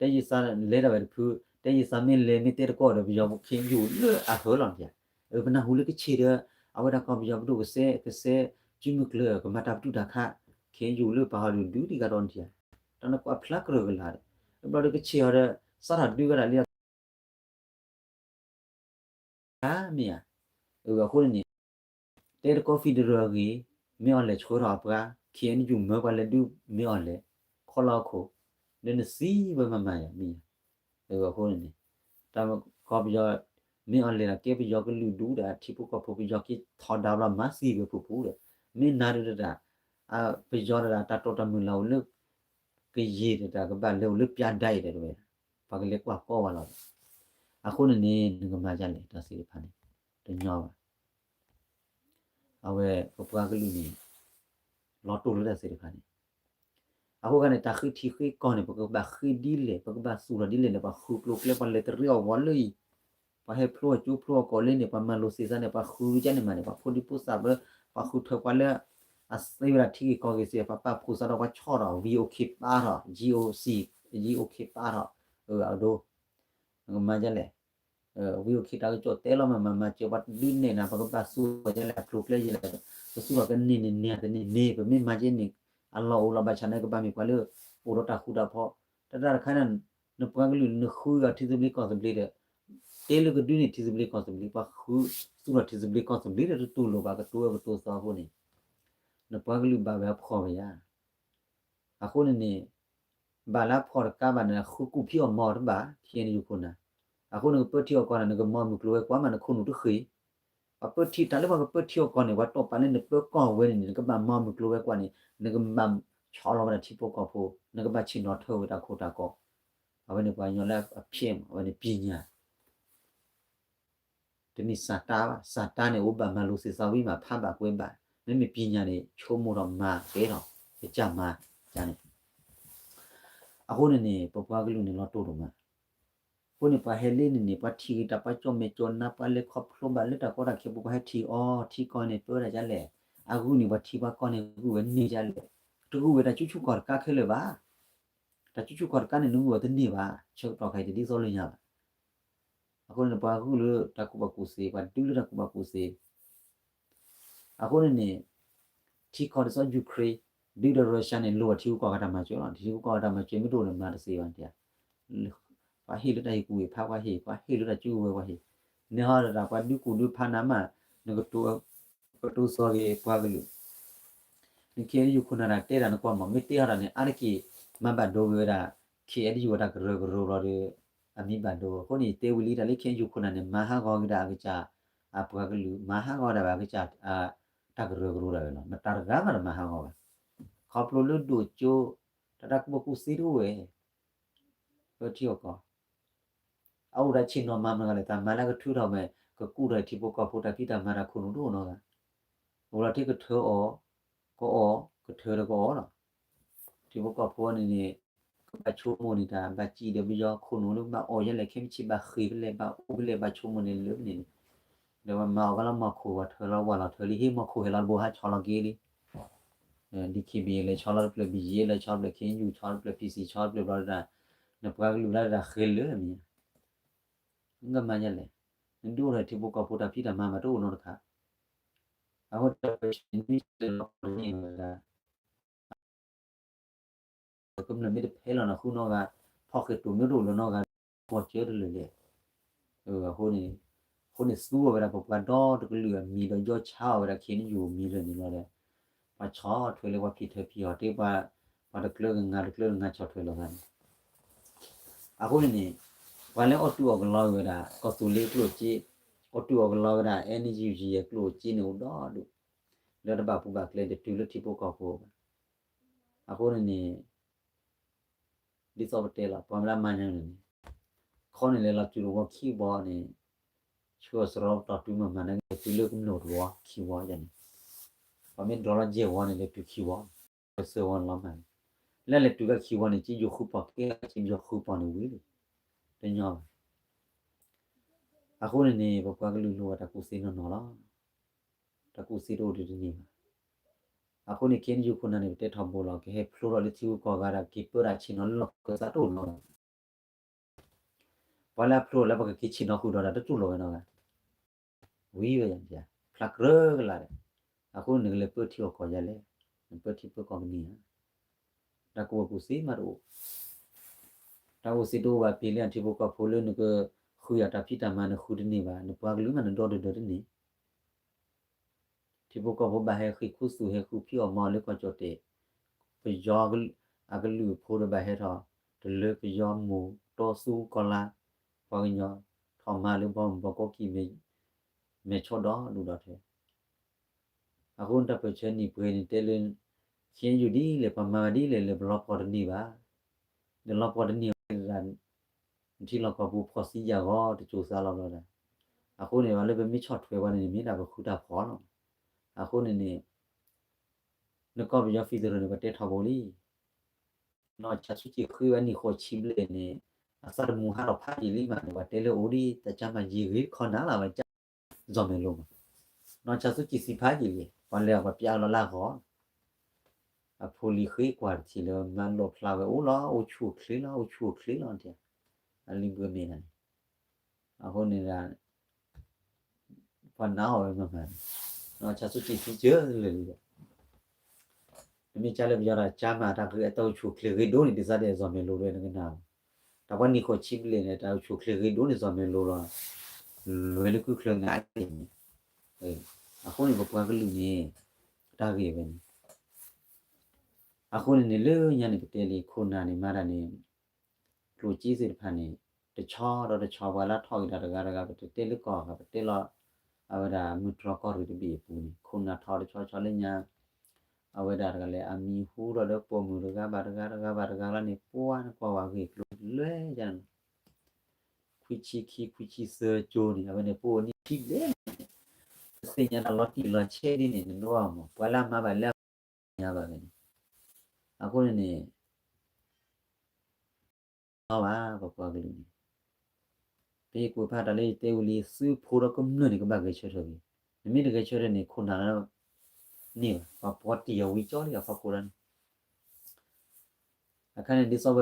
တဲယသးလဲၤဒၣ်ဝဲတဖု, တဲယသးမ့ၢ်လဲၤမ့ၢ်တဲသကိးဒီးပယီၤ ခ့ယုၢ်လၢအဟၢလီၤနဧါ, ပနၢ်ဟူလၢကဆ့ၣ်ဒီး အဝဲဒၣ်ကီၢ်ပယီၤပဒိၣ်ကစဲး ကစဲး စုမုၢ်ကျၢၤ ကမၤတၢ်ပတုာ်တၢ်ခး, ခ့ယုၢ်လၢပှၤဟီဒုးဒုးတံၢ်ကဒီးနဧါ, တၢ်နကွၢ်ဖျါကြၢးကလာ်ဒီး တဘျီဒီးကဆ့ၣ်အီၤဒီး စးထီၣ်ဒုးဝဲဒၣ်လံ မ့ၢ်ဧါ, အဃိန့ၣ်န့ၣ် တဲသကိး federal အဂ့ၢ်, မ့ၢ်အီၤလဲၤဆှၢထီၣ်အပှၤ ခ့ယုၢ် မၢပှၤလဲၤဒုးမ့ၢ်အီၤလဲၤ ခီလီၤအခိၣ်, ဒီးနသံဝဲမၤမၤယၤမ့ၢ်ဧါ, အဃိန့ၣ်န့ၣ် တၢ်ကီၢ်ပယီၤ မ့ၢ်အီၤလဲၤဒီးကဲပယီၤကလုာ်ဒူၣ်ဒီး ထံဖိကီၢ်ဖိပယီၤက့ၤထီဒါဘျီမၤသံဝဲဖုဖုဒီး မ့ၢ်နၤဒုးတဒၣ် ပယီၤတဒၣ် တၢ်တိာ်တၢ်မုၢ်လၢ်အိၣ်လၢ ကယံာ်တဒၣ် ကဘၣ်လဲၤအိၣ်လၢပၠးဒၣ်အံၤဒီးတဝဲ ပှၤကလဲၤကွၢ်ကီဝဲလီၤဒီး အဃိန့ၣ်န့ၣ် နကမၤဒ်လဲၣ် တၢ်သ့ၣ်တဖၣ်န့ၣ် တညီဘၣ်. အဝဲပပှၤကလုာ်န့ၣ် လီၤတိၢ်လၢတၢ်သ့ၣ်တဖၣ်န့ၣ် အဃိခါန့ၣ် တၢ်ဃ့ထံဃ့ကီၢ်န့ၣ် ပကဘၣ်ဃ့ဒ်လဲၣ် ပကဘၣ်သူၣ်ထီၣ်ဒ်လဲၣ်န့ၣ် ပှၤဃုကျိၤကျဲ ပှၤလဲၤတရံးအီၣ်ဝီၤလၢအံၤ, ပှၤဟဲဖျိအကၠိဖျိအကီၢ်လၢန့ၣ် ပှၤမၤလိၤသ့ၣ်သးန့ၣ် ပှၤဃုကန့ၣ်မးန့ၣ် ပှၤဖိဒံဖိသၣ်ဘၢ ပှၤဃုထၢပှၤလၢ အသ့ဝဲဒၣ်ထံဂ့ၢ်ကီၢ်ဂ့ၢ်စ့ၢ် ပှၤပာ်ဖှိၣ်သးဒီးပှၤဆီၣ်ဒီး ဝံအိၣ်ခ့ပာ်ထီၣ် GOC, GOK ပာ်ထီၣ် အဒိ နကမၤဒ်လဲၣ်. ဝံအိၣ်ခ့တၢ်ကစီၣ်တဲလီၤမး မၤမၤစၢၤပှၤဒုးနဲၣ်နၤ ပကဘၣ်သူၣ်ထီၣ်ဒ်လဲၣ် အကျိၤကျဲယဲလဲၣ်, ပသူၣ်ထီၣ်ကန့ၢ်န့ၣ်န့ၢ်တန့ၢ်န့ၣ် ပမ့ၢ်မၤက့န့ၣ် အလီၢ်အိၣ်လီၤ ဘၣ်ဆၣ်န့ၣ် ကဘၣ်မ့ၢ်ပှၤလၢ အိၣ်ဒီးတၢ်ဃူတၢ်ဖိး, တၢ်တၢ်တခါန့ၣ် နပှၤကလုာ်နဃုအီၤထံသဘျ့ကီၢ်သဘျ့ဒီး တဲလၢကဒုးန့ၢ်ထံသဘျ့ကီၢ်သဘျ့ ပှၤဃု သူၣ်ထီၣ်ထံသဘျ့ကီၢ်သဘျ့ဒီးတတူၢ်လိာ်ဘၣ်ကတိၤအၢကတိၤသီအဃိန့ၣ် နပှၤကလုာ်ဘၣ်ဝဲအဖှီၣ်ဝဲယါ အဃိန့ၣ်န့ၣ် ဘၣ်လၢအဖှီၣ်တကါဘၣ်န့ၣ် ဃုကူၣ်ဖံးအီၣ်မၤအီၤတဘၣ် ခ့ၣ်အဲၣ်ယူၣ်ခိၣ်နၢ်, အဃိနကပၢထံအီၣ်ကီၢ်န့ၣ် နကမၤမုၢ်ကျိၤဝဲၤကွာ်မး နခိၣ်နူာ်တဃ့ၢ်, ပှၤပၢထံ တၢ်လၢပှၤကပၢထံအီၣ်ကီၢ်န့ၣ် ပှၤတီၢ်ပာ်လၢနပၢကီၢ်ဝဲန့ၣ်န့ၣ် နကဘၣ်မၤမုၢ်ကျိၤဝဲၤကွာ်န့ၣ် နကဘၣ်ဆီလီၤဝဲဒၣ်ထံဖိကီၢ်ဖိ နကဘၣ်ဆ့ၣ်နီၤထၢဝဲတၢ်ခိတၢ်ကီ, အဝဲန့ၣ်ပှၤကညီလၢအဖျဲၣ်မး အဝဲန့ၣ်ပံညါ တမ့ၢ်စၢ်တၢ်ဘၣ်, စၢ်တၢ်န့ၣ် အိၣ်ဘၣ်မၤလိာ်သ့ၣ်သီဝံၤမး ဖးဘၣ်ကွဲးဘၣ်, မ့မ့ၢ်ပံညါန့ၣ် ဆိကမိၣ်ထီၣ်မၤကဲထီၣ် ကစၢ်မၤ ကန့ၣ်, အဃိန့ၣ်န့ၣ် ပပှၤကလုာ်န့ၣ်လီၤတိၢ်ဒိၣ်မး, အဃိန့ၣ်ပှၤဟဲလၢန့ၣ်န့ၣ် ပှၤထံၣ်ဂ့ၤတၢ်ပှၤကၠီၣ်မဲာ်ကၠီၣ်နါ ပှၤလဲၤခီဖျိဘၣ်လၢတၢ်ကီတၢ်ခဲပူၤ ပှၤဟဲထံၣ်အီၤ ထံကီၢ်န့ၣ်ပၢဝဲဒၣ်ဒ်လဲၣ်, အဂုၢ်န့ၣ် ပှၤထံပှၤကီၢ်န့ၣ်ဂုၢ်ဝဲန့ၢ်ဒ်လဲၣ်, တဂုၢ်ဝဲတၢ်ကူၣ်ဆူၣ်ကီၢ်တကါခဲလၢာ်ဘၣ်, တၢ်ကူၣ်ဆူၣ်ကီၢ်တကါန့ၣ် နဂုၢ်ဝဲတန့ၢ်ဘၣ်, ဆၢကတီၢ်ခဲအံၤတဒ်သိးလၢညါဘၣ် အဃိန့ၣ် ပှၤဂုၢ်လၢတၢ်ကူၣ်ဘၣ်ကူၣ်သ့, ပှၤဒုးလၢတၢ်ကူၣ်ဘၣ်ကူၣ်သ့, အဃိန့ၣ်န့ၣ် ထံကီၢ်ဒ်သိး Ukraine ဒုးဒီး Russia န့ၣ် လိၣ်ဘၣ်ထံဂုၤကီၢ်ဂၤတၢ်မၤစၢၤလီၤ. ထံဂုၤကီၢ်ဂၤတၢ်မၤစၢၤမ့ၢ်တအိၣ်န့ၣ် မၤတသ့ဘၣ်န့ၣ်, ပှၤဟ့ၣ်လၢတၢ်ဟ့ၣ်ကူၣ်ဟ့ၣ်ဖး ပှၤဟ့ၣ်, ပှၤဟ့ၣ်လၢတၢ်စုကဝဲၤ ပှၤဟ့ၣ်, န့ၣ်ဟီဒၣ် ပှၤဒုးကူၣ်ဒုးဖးနၤမး, နကတိၤ ကတိၤသီဂ့ၤပှၤကလုာ် နခ့ယုၢ်ခိၣ်နၢ်တၢ်တဲတၢ်နကွၢ်မး မ့ၢ်တဲဟီဒၣ်န့ၣ် အါတက့ၢ် မၤဘၣ်ဒိဝဲဒၣ် ခ့ယုၢ်ဝဲတၢ်ကရၢကရိလီၤဒီး အမံၤဘၣ်ဒိ. အဃိန့ၣ် ယတဲဝံၤလံတၢ်လၢ ခ့ယုၢ်ခိၣ်နၢ်န့ၣ် မၤဟးဂီၤက့ၤဒၣ်အကစၢ် အပှၤကလုာ် မၤဟးဂီၤဒၣ်ဘၣ်အကစၢ် တၢ်ကရၢကရိဒၣ်ဝဲလီၤ. မတၤတဂၤမးတမၤဟးဂီၤဘၣ်. ခီဖျိလၢဒိၣ်ကၠိ တၢ်တၢ်ကူၣ်ဘၣ်ကူၣ်သ့တအိၣ်ဝဲ ပၢထံအီၣ်ကီၢ် အအိၣ်ဒီးဆ့ၣ်နီၤမၤမနုၤဂၤလဲၣ်, တၢ်မၤလၢကထုးထီၣ်မဲာ် ကကူၣ်ထီၣ်ထံဖိကီၢ်ဖိတၢ်ဖံးတၢ်မၤတၢ်ခိၣ်နူာ်တအိၣ်နီတဂၤ, အိၣ်လီၤထဲကထၢအီၤ, ကအီၣ်, ကထၢဒီးကအီၣ်လီၤ. ထံဖိကီၢ်ဖိန့ၣ်န့ၣ် ကဘၣ်ဆိကမိၣ်န့ၣ်တၢ် ဘၣ်စံၣ်ဒီးပယီၤခိၣ်နူာ်လၢဘၣ်အီၣ်ယဲလဲၣ် ခဲမုၢ်ဆ့ၣ်ဘၣ်ဃ့ၢ်ဖဲလဲၣ် ဘၣ်အိၣ်ဖဲလဲၣ် ဘၣ်ဆိကမိၣ်န့ၣ်လၢန့ၣ်န့ၣ်, ဒီးပှၤမၤအီၣ်ကလီမီၢ်ခိၣ် ပှၤထၢလီၤဝၢ်လီၤထၢလံ ဟ့ၣ်မီၢ်ခိၣ်ဟဲလီၤတဘိဟးဆီလီၤက့ၤလံ DKBA လဲၤဆီလီၤတဖျၢၣ် ဘံယ့လဲၤဆီတဖျၢၣ် ခ့ယုၢ်ဆီတဖျၢၣ် PC ဆီတဖျၢၣ်ဘျီဒၣ် နပှၤကလုာ်လၢဒၣ်ဃ့လၢမ့ၢ် ကမၤယဲလဲၣ်, နဒုးအိၣ်ထီၣ်ထံဖိကီၢ်ဖိတၢ်ဖံးတၢ်မၤမးတအိၣ်နီတခါ, အဃိတၢ်ပၢဆှၢနွံဆၢလီၤပှီၢ်န့ၣ်ဝဲဒၣ် ကမျၢၢ်မ့ၢ်တဖဲလီၤနီၤ ဃုနီၢ်ဂၤ, ဖီၣ်ဃဲၤတိၤမ့ၢ်တအိၣ်လၢနီၢ်ဂၤ, ကီၢ်စၢတလၢာ်လဲၣ်. အဃိန့ၣ်, အဃိန့ၣ်သူအီၤဝဲဒၣ် ပပှၤဒီတကလုာ်အမံၤဒီး ယီၢ်ဆါအီၤဝဲဒၣ် ခ့နယူၣ် မံၤလၢာ်န့ၣ်လီၤဒီး, ပှၤဆီၣ်ထွဲလၢပှၤဖံးထၢဖံးအီၤ တ့ပှၤ, ပှၤတကျၢကငါတကျၢကငါဆီၣ်ထွဲလီၤသးန့ၣ်. အဃိန့ၣ်န့ၣ်, ပှၤလၢအီၣ်တူၢ်အီၣ်ကလီဝဲဒၣ် ကီၢ်သူလ့ၤအကျိၣ်စ့, အီၣ်တူၢ်အီၣ်ကလီဝဲဒၣ် NUG အကျိၣ်စ့န့ၣ်အိၣ်ဒီဒူၣ်, လၢတဘၣ်ပူၤဘၣ်ကျဲ တတုၤလၢထံဖိကီၢ်ဖိဘၣ်. အဃိန့ၣ်န့ၣ်, ဒ်သိးပတဲလီၤ ပှၤမ့ၢ်လၢမၤညါန့ၣ်န့ၣ်, ခီန့ၣ်လဲၤလီၤတုၤတဝီခံဘီန့ၣ်, ဆှၢအစရီပတီၢ်တုၤမၤမၤန့ၣ် တုၤလၢကမျၢၢ်တဝီခံဝီယၤန့ၣ်, ပှၤမ့ၢ်ဒိးလီၤယဲၢ်ဝီန့ၣ် လဲၤတုၤခံဝီ, ပစၢၤဝီန့ၣ်လီၤမၤန့ၣ်, လၢလဲၤတုၤလၢခံဝီန့ၣ် က့ယိၤဃုပီၢ်ကဲလီၤ က့ယိၤဃုပီၢ်န့ၣ်ဝံၤလံ, တညီဘၣ်. အဃိန့ၣ်န့ၣ် ပပှၤကလုာ်လိၣ်ဘၣ်တၢ်ကူၣ်သ့နီၢ်နီၢ်လီၤ. တၢ်ကူၣ်သ့တအိၣ်ဒံးတန့ၢ်ဘၣ်. အဃိန့ၣ် ခ့နယူၣ်ခိၣ်နၢ်န့ၣ် ပတဲထီဘိလီၤ ကဟဲဖျိထီၣ်လၢထံဂုၤကီၢ်ဂၤဒီး က့ၤပၢတၢ်ဆ့ၣ်နီၤလၢလီၢ်ခၢၣ်သးတအိၣ်နီတဂၤ, ပှၤလၢအဖျိထီၣ်လၢပကက့ၤဆ့ၣ်နီၤဃုာ်ဒီးတၢ်တတူၢ်လိာ်ဝဲနီတဂၤ, ဝံၤဝဲယၤန့ၣ်, ဖျါကြၢကလာ်ဒီး, အဃိနကလဲၤပၢထံအီၣ်ကီၢ်ယၤလဲၣ်, နပၢထံပၢကီၢ်ကန့ၢ်ဧါ. တၢ်ကူၣ်ဘၣ်ကူၣ်သ့မးတအိၣ်, တၢ်ကူၣ်သ့တအိၣ်ဘၣ် ပ့ၤလၢအထံဖိကီၢ်ဖိလၢနကဃုယၤတၢ်ဖံးတၢ်မၤနဃုတန့ၢ်ဘၣ်, နပှၤကလုာ်မးနဒီဒုၣ်ဒီတန့ၢ် ထံဖိကီၢ်ဖိဘၣ်ဟဲဃ့ၢ်ခူသူၣ်ဟဲဃုဖံးအီၣ်မၤအီၣ်လၢကီၢ်ကၠီၣ်တဲာ်, ပယီၤအကလုာ်အဖိဒီးဘၣ်ဟဲထီၣ်, တလၢပယီၤမိၢ်တီသူကီၢ်လါ, ပှၤကညီ, ထီၣ်မၤလၢဘီမုၢ်ဘီကိးကံၢ်, မဲာ်ဆီဒီဒူၣ်ဒီထၢ. အဃိနတၢ်ပၢၢ်ဆၢနံၣ်ပှဲၤန့ၣ်တဲလၢ, ခ့ယုၢ်ဒ်လဲၣ် ပှၤမၤဝဲဒ်လဲၣ်လၢပလီၤပှီၢ်တန့ၢ်ဘၣ်. နလီၤပှီၢ်တန့ၢ်ဝဲဒၣ် နထံလီၢ်ကီၢ်ပူၤဖီၣ်စံယၢ်ဂီၤတစိၤသးလီၤဘျီဒၣ်. အဃိန့ၣ် ပှၤလၢပမ့ၢ်ဆီၣ်ထွဲပှၤန့ၣ် မ့ၢ်ဒၣ်ပဃုတၢ်ဖီၣ်လီၤ. အဃိန့ၣ်န့ၣ် နကီၢ်ပယီၤ federal န့ၣ် ပတဲထီဘိလံ. နီၢ်ဆါဆူကံၣ်ဃ့ဝဲနံၣ်ဃိးဆံဘျဲၣ်န့ၣ် အသးတမူဟးထီၣ်ဖးယံာ်လံမးန့ၣ် ပှၤတဲလၢအိၣ်ဒံး တၢ်ကၢမၤယံာ်ဂ့ၤတခီနၤလီၤ ဝဲကၢ စီၤမဲာ်လိၤမး. နီၢ်ဆါဆူကံၣ်စံးဖးယံာ်လံ ပှၤလဲၤအီၤပှၤပျၢ်လီၤလၢအဂီၢ် အဖိလံၤဃ့ကွၢ်တထံၣ်လၢမၤလိာ်ဖျါဝဲအိၣ်လီၤ အိၣ်ဆူၣ်အိၣ်ချ့လီၤ အိၣ်ဆူၣ်အိၣ်ချ့လီၤ အလံၤဘှံးမ့ၢ်န့ၣ်. အဃိန့ၣ်ဒီး ပှၤနာ်အီၤဝဲမၤမၤန့ၣ် နီၢ်ဆါဆူကံၣ်သံကၢလၢာ်လံဒီး နမ့ၢ်ကၢလၢပယီၤတၢ်ကၢမၤတၢ်ဂ့ၤအတၢ်အိၣ်ဆူၣ်အိၣ်ချ့ဂ့ၤဒိၣ်န့ၣ် ဒ်သိးဒီးစီၤမဲာ်လိၤဒၣ်နကနၣ်. တၢ်ပှၤနံၣ်ဃိးဆံဘျဲၣ်န့ၣ် တၢ်အိၣ်ဆူၣ်အိၣ်ချ့ဂ့ၤဒိၣ်န့ၣ်စီၤမဲာ်လိၤလီၤ. လွဲလၢကုၢ်ချၢနအါက့ၤန့ၣ် အဃိန့ၣ်ပပှၤကလုာ်န့ၣ် တၢ်ဂ့ၢ်ဝဲန့ၣ် အဃိန့ၣ်န့ၣ် လၢညါန့ၣ် ပတဲလံ ခိၣ်နၢ်န့ၣ်မၤတၢ်န့ၣ် ကျိၣ်စ့သ့ၣ်တဖၣ်န့ၣ် တဆီဒီးတဆီ ပှၤလၢထီၣ်က့ၤတၢ်တဂၤတဂၤ ပတတဲလၢကီၢ်ဂၤ ပတဲလီၤ အဝဲဒၣ်မုၢ်တြီၢ်ကီၢ်ရ့ၣ်တဘ့ၣ်အပူၤန့ၣ် ခိၣ်နၢ်ထီတဆီဆီလၢညါ အဝဲဒၣ်တဂၤလဲၣ် အမံၤဟူထီၣ်ဒီးပိာ်မုၣ်တဂၤဘၣ်တဂၤတဂၤဘၣ်တဂၤလီၤန့ၣ် ပှၤနကွၢ်ဝဲဂ့ၢ်ကျိၤလွဲၢ်ယါန့ၣ် ခွံဆံခံ ခွံဆံသၢကၠိန့ၣ် အဝဲန့ၣ် ပိာ်နံၣ်ခံဘျဲၣ်န့ၣ် ပသ့ၣ်ညါတၢ်လီၤတံၢ်လီၤဆဲးဒ်န့ၣ် နဒိၣ်အမး ပှၤလၢအမၤဘၣ်လၢအညါဘၣ်န့ၣ် အဃိန့ၣ်န့ၣ် လီၤဘၣ် ပပှၤကလုာ်န့ၣ် ပဟ့ၣ်ကူၣ်ဖးတၢ်လၢယတဲဝံၤလံ သုးဖိဒီးကမျၢၢ်န့ၣ် ကဘၣ်ဂဲၤဆၢထၢၣ်ဂ့ၤ, နမ့ၢ်တဂဲၤဆၢထၢၣ်န့ၣ် ခိၣ်နၢ်လၢ န့ၢ်ဘၣ် ပှၤပှီၤတံၢ်အီၤဝံၤကၠီလံ အဖီခိၣ်လၢန့ၣ် အခါန့ၣ် ဒ်သိးပ ပ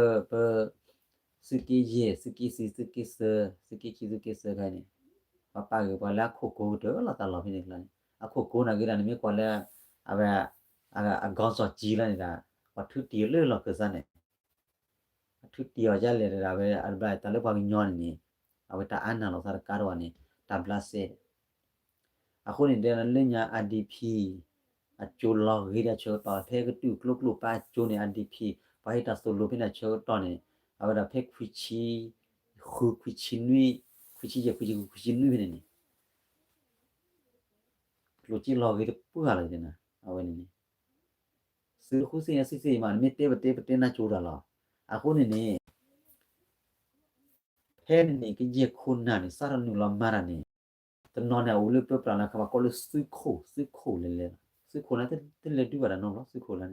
သုးက့ယဲၢ် သုးက့သံ သုးက့သၢ သုးက့ခံ သုးက့သၢခါန့ၣ် ပှၤပာ်ဂ့ၤပှၤလၢအခိၣ်ကိးကတၢၢ်လီၤ တၢ်လီၢ်ဖဲန့ၣ်ကျါန့ၣ် အခိၣ်ကိးနာ်က့ဒၣ် နမ့ၢ်ကွၢ်လၢ အဝဲ အ အ ခေါင်းဆောင်ကြီး လီၤန့ၣ်ဒီး ပှၤထုတံၢ်အီၤလၢလီၢ်ခၢၣ်သးန့ၣ် အထုတံၢ်အီၤဒ်လဲၣ်ဒီး အဝဲအတဘျီတၢ်လၢပှၤကညီန့ၣ်န့ၣ် အဝဲတၢ်အါနၢ်လိာ်သးတကးဒံးဘၣ်န့ၣ် တၢ်ဘျးစဲ အဃိန့ၣ် တဲလၢညါ IDP အကၠိလီၤဂ့ၤဒၣ်ဆၢကတီၢ် ဖဲကတုၢ်ကျိကျိပာ်ကၠိန့ၣ် IDP ပှၤဟ့ၣ်တၢ်သိၣ်လိဖဲန့ၣ်ဆၢကတီၢ်န့ၣ် အဝဲဒၣ်ဖဲခွံဆံဃု ခွံဆံနွံ ခွံဆံယဲၢ် ခွံဆံဃု ခွံဆံနွံဖဲန့ၣ်န့ၣ် ကျိၣ်စ့လီၤဂ့ၤတပှၢ်လီၤန့ၣ် အဝဲန့ၣ်န့ၣ် သုတဃုသ့ၣ်ညါသ့ၣ်သ့ၣ်မး နမ့ၢ်တဲပတဲပတဲနၢ်ကၠိတၢ်လီၤ. အဃိန့ၣ်န့ၣ် ဖဲန့ၣ်န့ၣ် ကယဲၢ်ခိၣ်နၢ်န့ၣ် စးထီၣ်နုာ်လီၤမၤတၢ်န့ၣ် တနီၤန့ၣ် အအိၣ်လၢပၢပြးလၢခါ ပှၤကိးလၢသုးခိၣ် သုးခိၣ်လဲၤလဲၤလီၤ. သုးခိၣ်န့ၣ် တလဲၤဒုးဘၣ်တၢ်နီတဘျီ သုးခိၣ်လၢန့ၣ်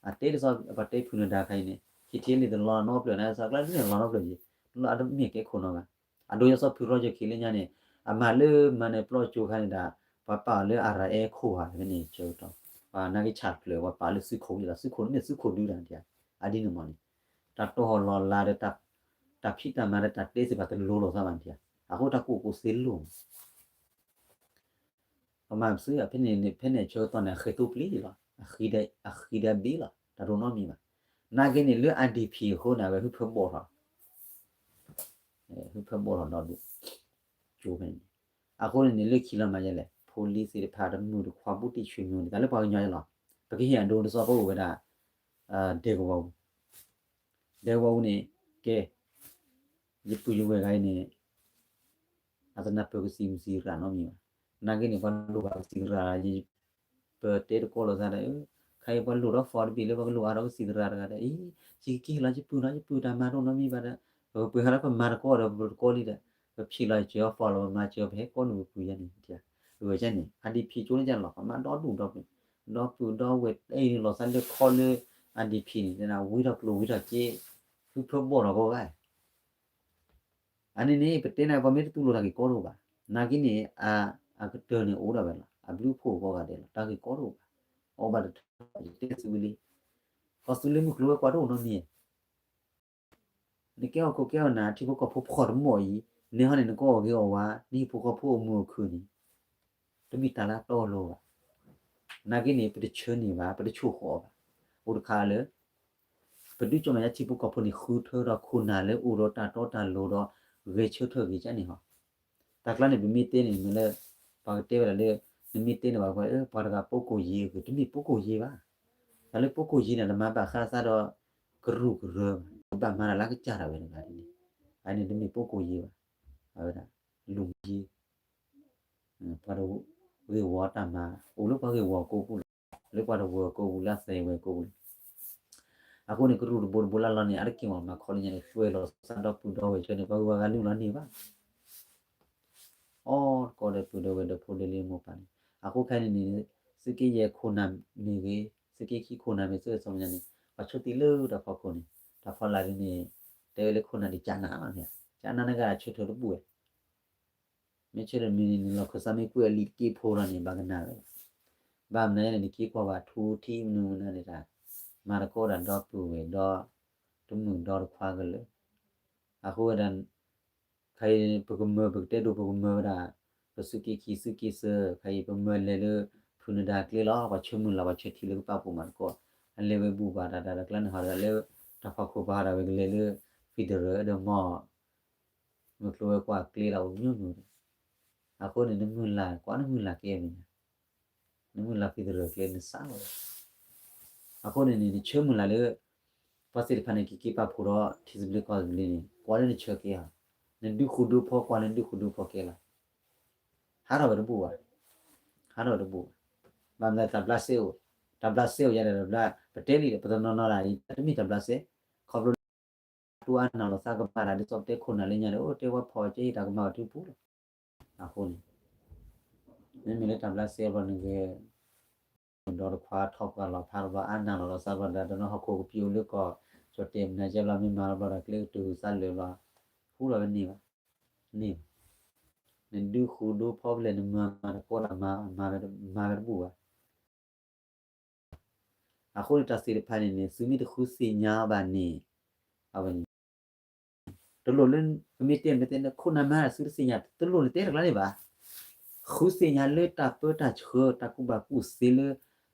အတဲဒ်သိးပှၤတဲဖုၣ်နဒါခါအံၤန့ၣ် ခံထံၣ်န့ၣ် တလီၤနီတဖျၢၣ်န့ၣ် စးကျါန့ၣ်လီၤနီတဖျၢၣ်က့ၤ တလီၤအတမ့ၢ်ကဲခိၣ်နီတဂၤ အဒိ ယစီၤဖုရီကၠၢၢ်ခံလၢညါန့ၣ် အမၤလၢမၤန့ၣ်ပျီကၠိခါန့ၣ်ဒီး ပှၤပာ်အီၤလၢ အရၤအဲ ခိၣ်ဧါ ဖဲန့ၣ်ဆၢကတီၢ် ပှၤနာ်က့ဆၣ်တဖျၢၣ် ပှၤပာ်အီၤလၢသုးခိၣ်လံဒီး သုးခိၣ်န့ၣ်မ့ၢ်သုးခိၣ်ဒုတၢ်န့ၣ် အဒ်န့ၣ်မးန့ၣ် တၢ်တိၢ်ဟီၣ်လီၤလးဒီး တၢ်ဖံးတၢ်မၤဒီးတၢ်တဲသ့ၣ်တဖၣ် တလိၤလိာ်သးဘၣ်န့ၣ် အဃိတၢ်ကူၣ်ဘၣ်ကူၣ်သ့လိၣ် ပမၤပစု ဖဲန့ၣ် ဖဲန့ၣ်အဆၢကတီၢ်န့ၣ် အဃဲၤသိပျ့လီၤ. အဃံဒီးဘ့လီၤ. တၢ်တအိၣ်နီတမံၤဘၣ်. နာ်က့န့ၣ် လၢ I D P အဃိန့ၣ် အဝဲဟုၣ်ဖၢဘီၣ်ထီၣ်, ဟုၣ်ဖၢဘီၣ်ထီၣ်ဒီးဒိၣ်ကၠိဖဲန့ၣ်, အဃိန့ၣ်န့ၣ် လၢခံလီၤမးယဲလဲၣ် ဖိလံၤသ့ၣ်တဖၣ် တမုာ်တခွါ ဘူးတံၢ်ဆွေမျိုးန့ၣ် တၢ်လၢပှၤကညီယဲလီၤ. ပကဟ့ၣ်အဒိတစီၤ ပအိၣ်ဝဲဒၣ် ဒဲကဝီၤအူ, ဒဲကဝီၤအူန့ၣ် ကဲ ယပုၢ်ယဝဲၢ်ဂၤအံၤန့ၣ် အတနၢ်ပၢၢ်ကသံၣ်မုၢ်သံၣ်ရၣ်နီတမံၤဘၣ်. နာ်က့န့ၣ် ပှၤလိၣ်ဘၣ်ကသံၣ်သရၣ် ပတဲတကိးလိာ်သးဒီး ခါအံၤပှၤလိၣ်ဒီး form တဘ့ၣ်လၢ ပှၤကလိၣ်အါထီၣ်ကသံၣ်သရၣ်တဂၤဒီး အံၤ ယကက့ၤဟ့ၣ်လီၤယပုၢ်နီၤ ယပုၢ်တၢ်မၤတအိၣ်နီတမံၤဘၣ်ဒီး ပကပှဲၤဟးဒီးပမၤတကိးဒီး ပတကိးလံဒီး ပဖံးလီၤစၢၤအီၤ form လီၤ ပမၤစၢၤအီၤ ပဟဲကိးနုာ်ပပုၢ်ယဲန့ၣ် အဝဲန့ၣ် I D P ကၠိန့ၣ်ယဲလီၤ ပမၤဒီဒူၣ်ဒီပှ့ၤ ဒီပုၢ်ဒီဝဲၢ် အဲၣ်လိာ်သးလၢခီလၢ I D P န့ၣ် ဝံထီၣ်ကျိၣ်ဝံထီၣ်စ့ ဟုၣ်ဖၢဘီၣ်ထီၣ်ကိးဂၤ အန့ၣ်န့ၣ် ပတဲန့ၣ် ပှၤမ့ၢ်တတူၢ်လိာ်တၢ်ဂ့ၢ်ကီတအိၣ်ဘၣ်. နာ်က့န့ၣ် အကတၢၢ်န့ၣ်အိၣ်ဒၣ်ဝဲလီၤ. အဘျုးအဖှိၣ်ကိးဂၤဒဲးလီၤ. တၢ်ဂ့ၢ်ကီတအိၣ်ဘၣ်. အီၣ်ဘၣ်တထၢၣ် ယတဲသုဝံၤလံ. ကီၢ်သူလ့ၤမုၢ်ကျိၤဝဲၤကွာ်တအိၣ်နီတမံၤ နကဲအီၣ်ခိၣ်ကဲအီၣ်နၢ် ထံဖိကီၢ်ဖိဖှီၣ်တမီၢ်အံၤ နဲဟီန့ၣ် နကအီၣ်ဂ့ၤအီၣ်ဝါ နဟံၣ်ဖိဃီဖိအိၣ်မုာ်အိၣ်ခုၣ်န့ၣ် တမ့ၢ်တၢ်လၢအတီအလိၤဘၣ်. နာ်က့န့ၣ် ပတဆၢန့ၢ်ဘၣ် ပတဆိၣ်ဃီၤဘၣ်. အိၣ်တခါလၢ ပဒုးကၠီၣ်မဲာ်ညါထံဖိကီၢ်ဖိန့ၣ် ဃုထၢဒီးခိၣ်နၢ်လၢအိၣ်ဒီးတၢ်တီတၢ်လိၤဒီး ဂဲၤဆၢထၢၣ်ဂ့ၤကန့ၣ်ဟီ. တၢ်ကျါန့ၣ် ပမ့ၢ်တဲန့ၣ်မ့ၢ်လၢ ပှၤကတဲဝဲဒၣ်လၢ နမ့ၢ်တဲန့ၣ်ဘၣ် ပှၤတဂၤ ပုဂ္ဂိုလ်ရေး အဂ့ၢ် တမ့ၢ် ပုဂ္ဂိုလ်ရေး ဘၣ်. တၢ်လၢ ပုဂ္ဂိုလ်ရေး န့ၣ် တမၤဘၣ်ဃးသးဒီး ကရူၢ်ကရၢဘၣ်. ကဘၣ်မၤတၢ်လၢကစၢ်ဒၣ်ဝဲတဂၤန့ၣ် အန့ၣ်တမ့ၢ် ပုဂ္ဂိုလ်ရေး ဘၣ်. အဝဲဒၣ် လူမျိုးရေး ပှၤတဂ့ၢ်ဝီတၢ်မၤ အိၣ်လၢပှၤဂ့ၢ်ဝီကိးပူၤလီၤ. လၢပှၤတဝၢကိးပူၤ လၢအသဲဝဲကိးပူၤလီၤ. အဃိန့ၣ် ကရူၢ်တဘိတဘိလၢလီၤန့ၣ် အတက့ၢ်မးမၤခီလၢညါန့ၣ် သွဲၣ်လီၤသးဒီပုၢ်ဒီဝဲၢ်ဆၢန့ၣ် ပှၤဂုၤပှၤဂၤလုၢ်လီၤန့ၢ်ဘၣ် အီၣ်တကီၢ်ဒီးပုၢ်ဒီဝဲၢ်ဒီးဖိဒိၣ်လံမိၢ်ပၢ်န့ၣ် အဃိခဲအံၤန့ၣ်န့ၣ် သုးက့ယဲၢ်ခိၣ်နၢ်မ့ၢ်ဂ့ၤ သုးက့ခံခိၣ်နၢ်မ့ၢ်ဂ့ၤ သုးက့ဆီၣ်မဲာ်ညါန့ၣ် ပှၤဆိတံၢ်လၢတၢ်ဖီခိၣ်န့ၣ် တၢ်ဖီလာ်ဒ်န့ၣ် တဲဝဲလၢခိၣ်နၢ်ဒ်ကနးလီၤန့ၣ် ကနးန့ၣ်ကဆၢထၢၣ်တဘူၣ်ဝဲ မ့ၢ်ဆၢထၢၣ်မ့ၢ်န့ၣ်န့ၣ် လီၢ်ခၢၣ်သးမ့ၢ်ကွံာ်အလံာ်တက့ဖိလီၤန့ၣ် ဘၣ်ကနၣ်ဝဲ ဘၣ်မနုၤလဲၣ်န့ၣ် နက့ၤကွၢ်ဘၣ်ထူထံမနုၤမနုၤန့ၣ်တၢ် မၤသကိးတၢ်ဒီပုၢ်ဝဲၢ်ဒီ တမုၣ်ဒီတခွါကလၢာ် အဃိဝဲဒၣ် ခဲအံၤ ပကမၢ ပကတဲဒိၣ်ပကမၢဝဲဒၣ် ပသုးက့ခံသုးက့သၢ ခဲအံၤ ပမၢလဲၤလၢ ဖုနဒါကျဲလီၤ ပှၤဆၢမုၢ်လၢ် ပှၤဆၢထံလၢကပာ်ဖှိၣ်မၤသကိး အလဲၤဝဲဘူၣ်ဘၣ်တၢ်တၢ်တကျါန့ၣ်ဟီဒီးလၢ တၢ်ဖီခိၣ်ပၤဒီးဝဲကလဲၤလၢ federal ဒီးမီၢ် မုၢ်ကျိၤဝဲၤကွာ်ကျဲလီၤ အိၣ်မ့ၢ်မ့ၢ် အဃိန့ၣ် နမုၢ်လၢ် ကွၢ်နမုၢ်လၢ်ကဲမ့ၢ် နမုၢ်လၢ် federal ကျဲနစးလီၤ အဃိန့ၣ်န့ၣ် နဆၢမုၢ်လၢ်လၢ ပှၤသ့ၣ်တဖၣ်န့ၣ် ကက့ၤပာ်ဖှိၣ်ဒီး ထံသဘျ့ကီၢ်သဘျ့န့ၣ် ကွၢ်လၢနဆၢက့ၤဧါ နဒုးဃူဒုးဖိကွၢ်လၢနဒုးဃူဒုးဖိကဲလီၤ ဟးထီၣ်ဝဲတဘူၣ်ဘၣ် ဟးထီၣ်ဝဲတဘူၣ်ဘၣ် ဘၣ်မနုၤတၢ်ဘျးစဲအိၣ် တၢ်ဘျးစဲအိၣ်ယၤဒီးတဘျး ပတဲလံဒီး ပတနီၤနီၤဒၣ်အံၤ တမ့ၢ်တၢ်ဘျးစဲ ခီဖျိလၢ တူၢ်အါနၢ်လီၤသးကမၣ်တၢ် ဒ်သိးပတဲခိၣ်နၢ်လၢညါဒီး အိၣ်တဲဝဲဖီၣ်ကဲအံၤတၢ်ကမၣ်ဘၣ်ထူပူၤလီၤ အဃိန့ၣ် မ့မ့ၢ်လၢတၢ်ဘျးစဲအဘျီနဂ့ၤ ဒီတခွါထီၣ်ပှၢ်လီၤဖးတဘျီ အါနၢ်လီၤလီၤသးဘျီဒီး တနီၤဟီၣ်ခိၣ်ကပံာ်အိၣ်လၢကီၢ် ကၠီၣ်တဲာ်မနုၤကဲဘျီ မ့ၢ်မၤတဘျီဒီး ကျဲကတုၤဟုသးလၢာ်ဘျီ ဟူထီၣ်ဝဲန့ၢ်ဘၣ် န့ၢ်ဘၣ် နဒုးဃူဒုးဖိဖဲလဲၣ် နမၤမၤတကိးတၢ်မၤ မၤဝဲတဘူၣ်ဘၣ် အဃိန့ၣ် တၢ်သ့ၣ်တဖၣ်န့ၣ်န့ၣ် သုမ့ၢ်တဃုသ့ၣ်ညါဘၣ်န့ၣ် အဝဲန့ၣ် တလိၣ်လၢ ပမ့ၢ်တဲမ့ၢ်တဲလၢခိၣ်နၢ်မၤသုတသ့ၣ်ညါ တလိၣ်န့ၣ်တဲတကျါန့ၣ်ဘၣ်. ဃုသ့ၣ်ညါလၢတၢ်ပၢတၢ်ဆှၢ တၢ်ကူၣ်ဘၣ်ကူၣ်သ့လၢ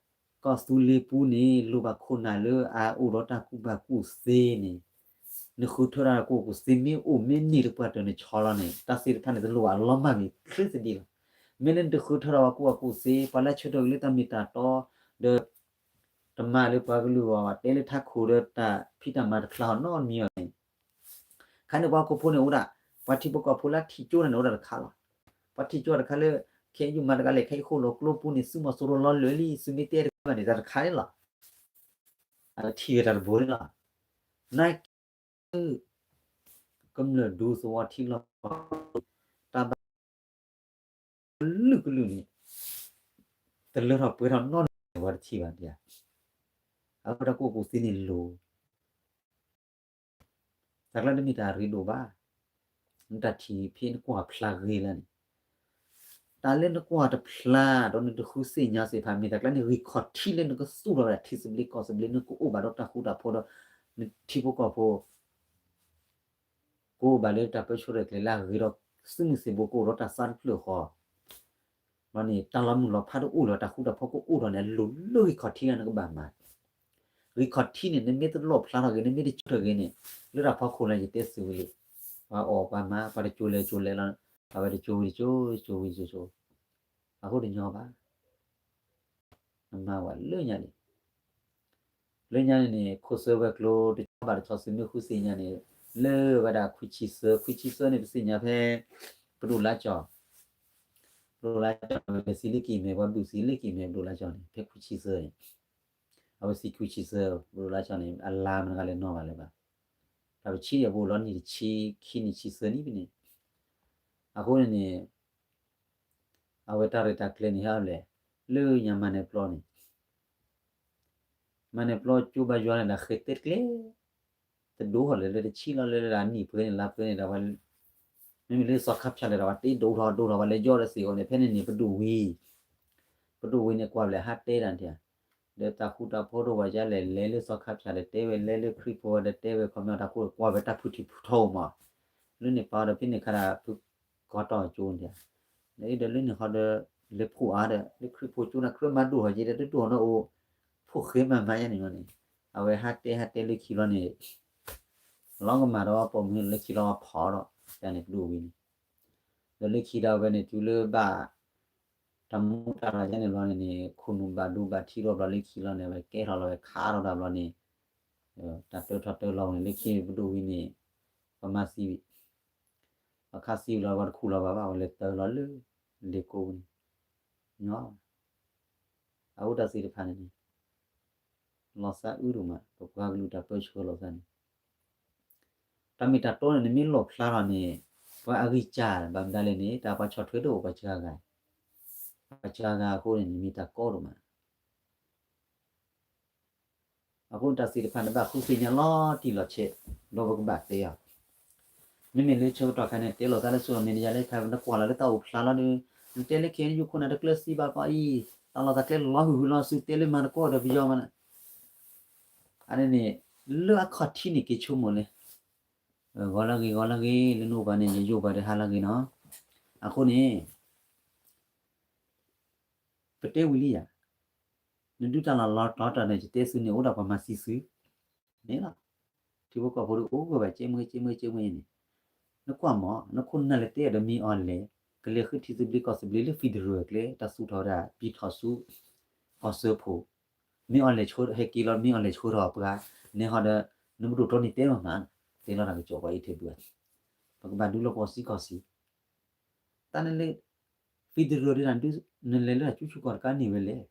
ကီၢ်သူလ့ၤပူၤန့ၣ် လိၣ်ဘၣ်ခိၣ်နၢ်လၢအအိၣ်ဒီးတၢ်ကူၣ်ဘၣ်ကူၣ်သ့န့ၣ် နဃုထၢတၢ်ကူၣ်ဘၣ်ကူၣ်သ့မ့ၢ်အိၣ်မ့ၢ်န့ၢ်တပှၢ်တၢၢ် နဆီလီၤန့ၣ် တၢ်သ့ၣ်တဖၣ်န့ၣ် တလိၣ်ဘၣ်အလီၢ်မၢ်မံၤချ့သဒံးလီၤ. မ့ၢ်လၢနတဃုထၢထီၣ်ပှၤကူၣ်ဘၣ်ကူၣ်သ့ ပှၤလၢဆၢထၢၣ်က့ၤလၢတၢ်မ့ၢ်တၢ်တီ ဒီး တမၤလၢပှၤကလုာ်အဂီၢ်ဘၣ် တဲလၢထးခိၣ်ဒီးတၢ်ဖံးတၢ်မၤတဖျါအီၤနီတမံၤအီၤန့ၣ် ခါန့ၣ်ပှၤဟီၣ်ခိၣ်ဖိန့ၣ်အိၣ်ဒၣ် ပှၤထံဖိကီၢ်ဖိလၢထံၣ်ကၠိတၢ်န့ၣ်အိၣ်ဒၣ်တခါလီၤ. ပှၤထံၣ်ကၠိတခါလၢ ခဲအံၤယမၤတဂၤလဲၣ် ခဲအံၤဃိၣ်လီၤကျိပူၤန့ၣ် သုးမီၤစိရိၤလီၤလၢာ်လံ သုမ့ၢ်တဲတခါဘၣ်န့ၣ် တၢ်တခါန့ၣ်လီၤ. အထံၣ်ဝဲတၢ်တဘိန့ၣ်လီၤ. နာ်က့ ကမျၢၢ်ဒူသဝီထံလီၤ တၢ်ဘၣ် ကလုာ်ကလုာ်န့ၣ် တလၢထီၣ်ပှဲၤထီၣ်နီတမံၤ ပှၤတထံၣ်ဘၣ်ဒံးဧါ. အဃိတၢ်ကူၣ်ဘၣ်ကူၣ်သ့န့ၣ်လိၤ တၢ်ကျါတမ့ၢ်တၢ်ရ့ဒိၣ်ဘၣ်. နတၢ်ထံၣ်ဖဲနကွၢ်ဖျါဂ့ၤလၢန့ၣ် တၢ်လၢနကွၢ်တဖျါ ဒီးနတဃုသ့ၣ်ညါသ့ၣ်တဖၣ် မ့ၢ်တၢ်ကျါန့ၣ် ဂံၢ်ခီၣ်ထံးလၢနကသူၣ်ထီၣ်ဝဲဒၣ်ထံသဘျ့ကီၢ်သဘျ့ နကအိၣ်ဘၣ်ဒီးတၢ်ဃူတၢ်ဖိးဒီး နထံဖိကီၢ်ဖိ ကအိၣ်ဘၣ်လၢတၢ်ပၢဆှၢတၢ်ကျဲၤလၢအဂ့ၤဒီး သုးမုၢ်သံၣ်ဘိကအိၣ်ဒီးတၢ်သးတဖျၢၣ်ဃီ ဘျီန့ၣ် တၢ်လီၤမုၢ်လီၤဖးတအိၣ်လၢၤ တၢ်ဃူတၢ်ဖိးကအိၣ်ဒီးန့ၣ် အလိၤလၢဂံၢ်ခီၣ်ထံးလၢနကဘၣ်မၤ ဂံၢ်ခီၣ်ထံးန့ၣ် နမ့ၢ်တလီၣ်ဖျါထီၣ်ဂ့ၤ နမ့ၢ်တကၠိထီၣ်ဂ့ၤန့ၣ် လၢတၢ်ဖီခိၣ်လၢယတဲစံးဝံၤလံ, ပှၤအီၣ်ပှၤမၤ ပှၤတကၠိလဲၤကၠိလဲၤလီၤ, အဝဲတကၠိဝံၤတကၠိ တကၠိဝံၤတကၠိ, အဃိတညီဘၣ်. နမၤဝဲလၢညါန့ၣ် လၢညါန့ၣ်န့ၣ် ခိၣ်စၢဝဲၤကျိၤတဆီဘၣ်တဆီ သုးမုၢ်ဃုသ့ၣ်ညါန့ၣ် လၢဝဲဒၣ်ခွံဆံသၢ, ခွံဆံသၢန့ၣ် ပသ့ၣ်ညါဖဲ ပဒိၣ်လါကၠီၤ, ပဒိၣ်လါကၠီၤ အဝဲစံးလၢက့ၤမဲာ် ပှၤဘုၣ်စံးလၢက့ၤမဲာ် ပဒိၣ်လါကၠီၤန့ၣ် ဖဲခွံဆံသၢန့ၣ်, အဝဲစံးခွံဆံသၢ ပဒိၣ်လါကၠီၤန့ၣ် အလါမတၤတဂၤလဲၤနီၣ်ဘၣ်လၢၤဘၣ်. တၢ်ပဆံးအပူၤလီၤ နံၣ်တဆံခံ နံၣ်ဆံသၢနံၣ်ဖဲန့ၣ်, အဃိန့ၣ်န့ၣ် အဝဲတၢ်ရဲၣ်တၢ်ကျဲၤန့ၣ်ဟဲအီၤလဲၣ်, လၢညါမၤနၢၤပျီန့ၣ်, မၤနၢၤပျီကၠိဘါယွၤန့ၣ်ဒီး ဃဲၤတဲတကျဲ, တဒိၣ်ထီၣ်လၢၤ လၢတဆံလီၤ လၢလၢနံၣ်ပှဲၤန့ၣ်လါပှဲၤန့ၣ်ဒီး မ့မ့ၢ်လၢစီၤခါဖၠၣ်လဲၣ်ဒီး ပှၤတ့ဒိၣ်ထီၣ်ဒိၣ်ထီၣ် ပှၤလဲၤယီၢ်ဒီးစ့ၢ်ကီးန့ၣ် ဖဲန့ၣ်န့ၣ် ပဒိၣ်ဝံၤ, ပဒိၣ်ဝံၤန့ၣ် ကွၢ်ဘျဲၣ်ဟးတဲတၢ်န့ၣ်ဧါ, ဒီးတၢ်ဃူတၢ်ဖိးတအိၣ်ဘၣ်ယါလဲၣ် လဲၤလၢစီၤခါဖၠၣ်ဒီးတဲဝဲ လဲၤလၢခရံာ်ဖိဒီးတဲဝဲ ခီပညီတၢ်ဃူတၢ်ဖိး ကွၢ်ဝဲတၢ်ဖုၣ်ထံၣ်ဖုၣ်ထီအိၣ်မး, လၢန့ၣ်ပာ်ဒီးဖဲန့ၣ်ခါဒီး ဖုကီတီၢ်ကၠိန့ၣ်ဧါ, ဒီးလၢန့ၣ်ဃီဒီး လဲၤဖှိၣ်အါဒီး လၢခရံာ်ဖိကၠိန့ၣ် ကြၢးမၤဒိၣ်ထီၣ်က့ၤဒီး တဒိၣ်ထီၣ်န့ၣ်အိၣ်, ဖှိၣ်ဃဲမၤမၤယါန့ၣ်လီၤန့ၣ်, အဝဲဟးတဲဟးတဲလၢခံလီၤန့ၣ် လီၤကမၣ်ဒီး ပိာ်မုၣ်လၢခံလီၤဖီၣ်ဒီး ယါန့ၣ်ပဒိၣ်ဝံၤန့ၣ်, ဒီးလၢခံဒီးအဝဲန့ၣ် တုၤလၢဘၣ် တၢ်မူတၢ်ရၤယါန့ၣ်လီၤန့ၣ်န့ၣ် ခိၣ်နူာ်ဘၣ်ဒိဘၣ်ထံးထီၣ်ဘျီလၢခံလီၤန့ၣ် အဝဲကဲထီၣ်လီၤဝဲခးထီၣ်တၢ်ဘျီန့ၣ်, တၢ်တၢထီၣ်တၢလီၤန့ၣ် လၢခံန့ၣ်ပဒိၣ်ဝံၤန့ၣ်, ပှၤမၤသံဝံၤ, ပှၤခးသံဝံၤလီၤ ပှၤတခူၣ်လီၤဘၣ်ဘၣ် အဝဲလဲၤတၢလီၤလၢ လ့ကိပူၤန့ၣ်, ညီ အဃိတၢ်သ့ၣ်တဖၣ်န့ၣ်န့ၣ် လီၤသးအုးဒိၣ်မး ပပှၤကလုာ်တၢ်ပၢဆှၢလီၤသးန့ၣ်, တၢ်မ့ၢ်တၢ်တီန့ၣ် နမ့ၢ်လီၣ်ဖျါထီၣ်န့ၣ် ပှၤအဂံၢ်စၢ်ဘၣ်မတၤလဲၣ်န့ၣ် တၢ်ပှၤဆီၣ်ထွဲတအိၣ်ပှၤစှၤဂၤ, ပှၤစှၤဂၤအဃိန့ၣ် နမ့ၢ်တၢ်ကီဒိၣ်မး အဃိတၢ်သ့ၣ်တဖၣ်န့ၣ် ဘၣ်ဃုသ့ၣ်ညါလီၤတံၢ်လီၤဆဲး, ဒီးပကဘၣ်တဲအီၤ, မ့မ့ၢ်လၢဆၢကတီၢ်ခါန့ၣ် တဲလိာ်သးလၢ social media လၢခါ နကွၢ်လီၤလၢတၢ်အိၣ်ဖျါလီၤဒီး နတဲလၢ KNU ခိၣ်နၢ်တကျၢၤစံးဘၣ်ကီးအံၤ, တၢ်လီၢ်တၢ်ကျဲလီၤဟုၣ်ဟုၣ်လီၤ သုတဲလၢမၤသကိးဒီးပယီၤမးန့ၣ်, အန့ၣ်န့ၣ် လၢအခီၣ်ထံးန့ၣ်က့ၤဆိကမိၣ်လဲၣ်, ဂီၤလၢဂ့ၤ ဂီၤလၢဂ့ၤ လၢနအိၣ်ပှၤန့ၣ် ယယိၣ်ပှၤဒီးဟါလၢဂ့ၤနီၤ, အဃိန့ၣ် ပတဲဝံၤလံယၤ, နဒုးတၢ်လီၢ်လီၤတီၤတၢ်န့ၣ် ယတဲသုန့ၣ် အိၣ်ဒၣ်ပှၤမၤသံသု, န့ၣ်လီၤ, ထံဖိကီၢ်ဖိဒီးအိၣ်ဂၢၢ်ဘၣ် ကဲမွဲ ကဲမွဲ ကဲမွဲန့ၣ်, နကွၢ်မး နခိၣ်နၢ်လဲၤတဲအီၤဒီးမ့ၢ်အီၤလဲၣ်, ကလဲၤဃုထံသဘျ့ကီၢ်သဘျ့လၢ federal အကျဲ တၢ်သူၣ်ထီၣ်ဝဲဒၣ် ပြည်ထောင်စု ကီၢ်စၢဖှိၣ်, မ့ၢ်အီၤလဲၤဆှၢ ဟဲက့ၤလီၤ မ့ၢ်အီၤလဲၤဆှၢထီၣ်ပှၤ, န့ၣ်ဟီဒီး နပဒိၣ်တီနံၤတဲလီၤမး, တဲလီၤတၢ်ကစီၣ်ပှၤအံၤထဲဘၣ်, ပကဘၣ်ဒုးလီၤကီၢ်စံကီၢ်စံ, တၢ်နလဲၤ federal ဒ်တၢ်ဒုး နလဲၤလၢအကၠူဆူၣ်ကီၢ်တကးန့ၣ်ဝဲလဲၣ်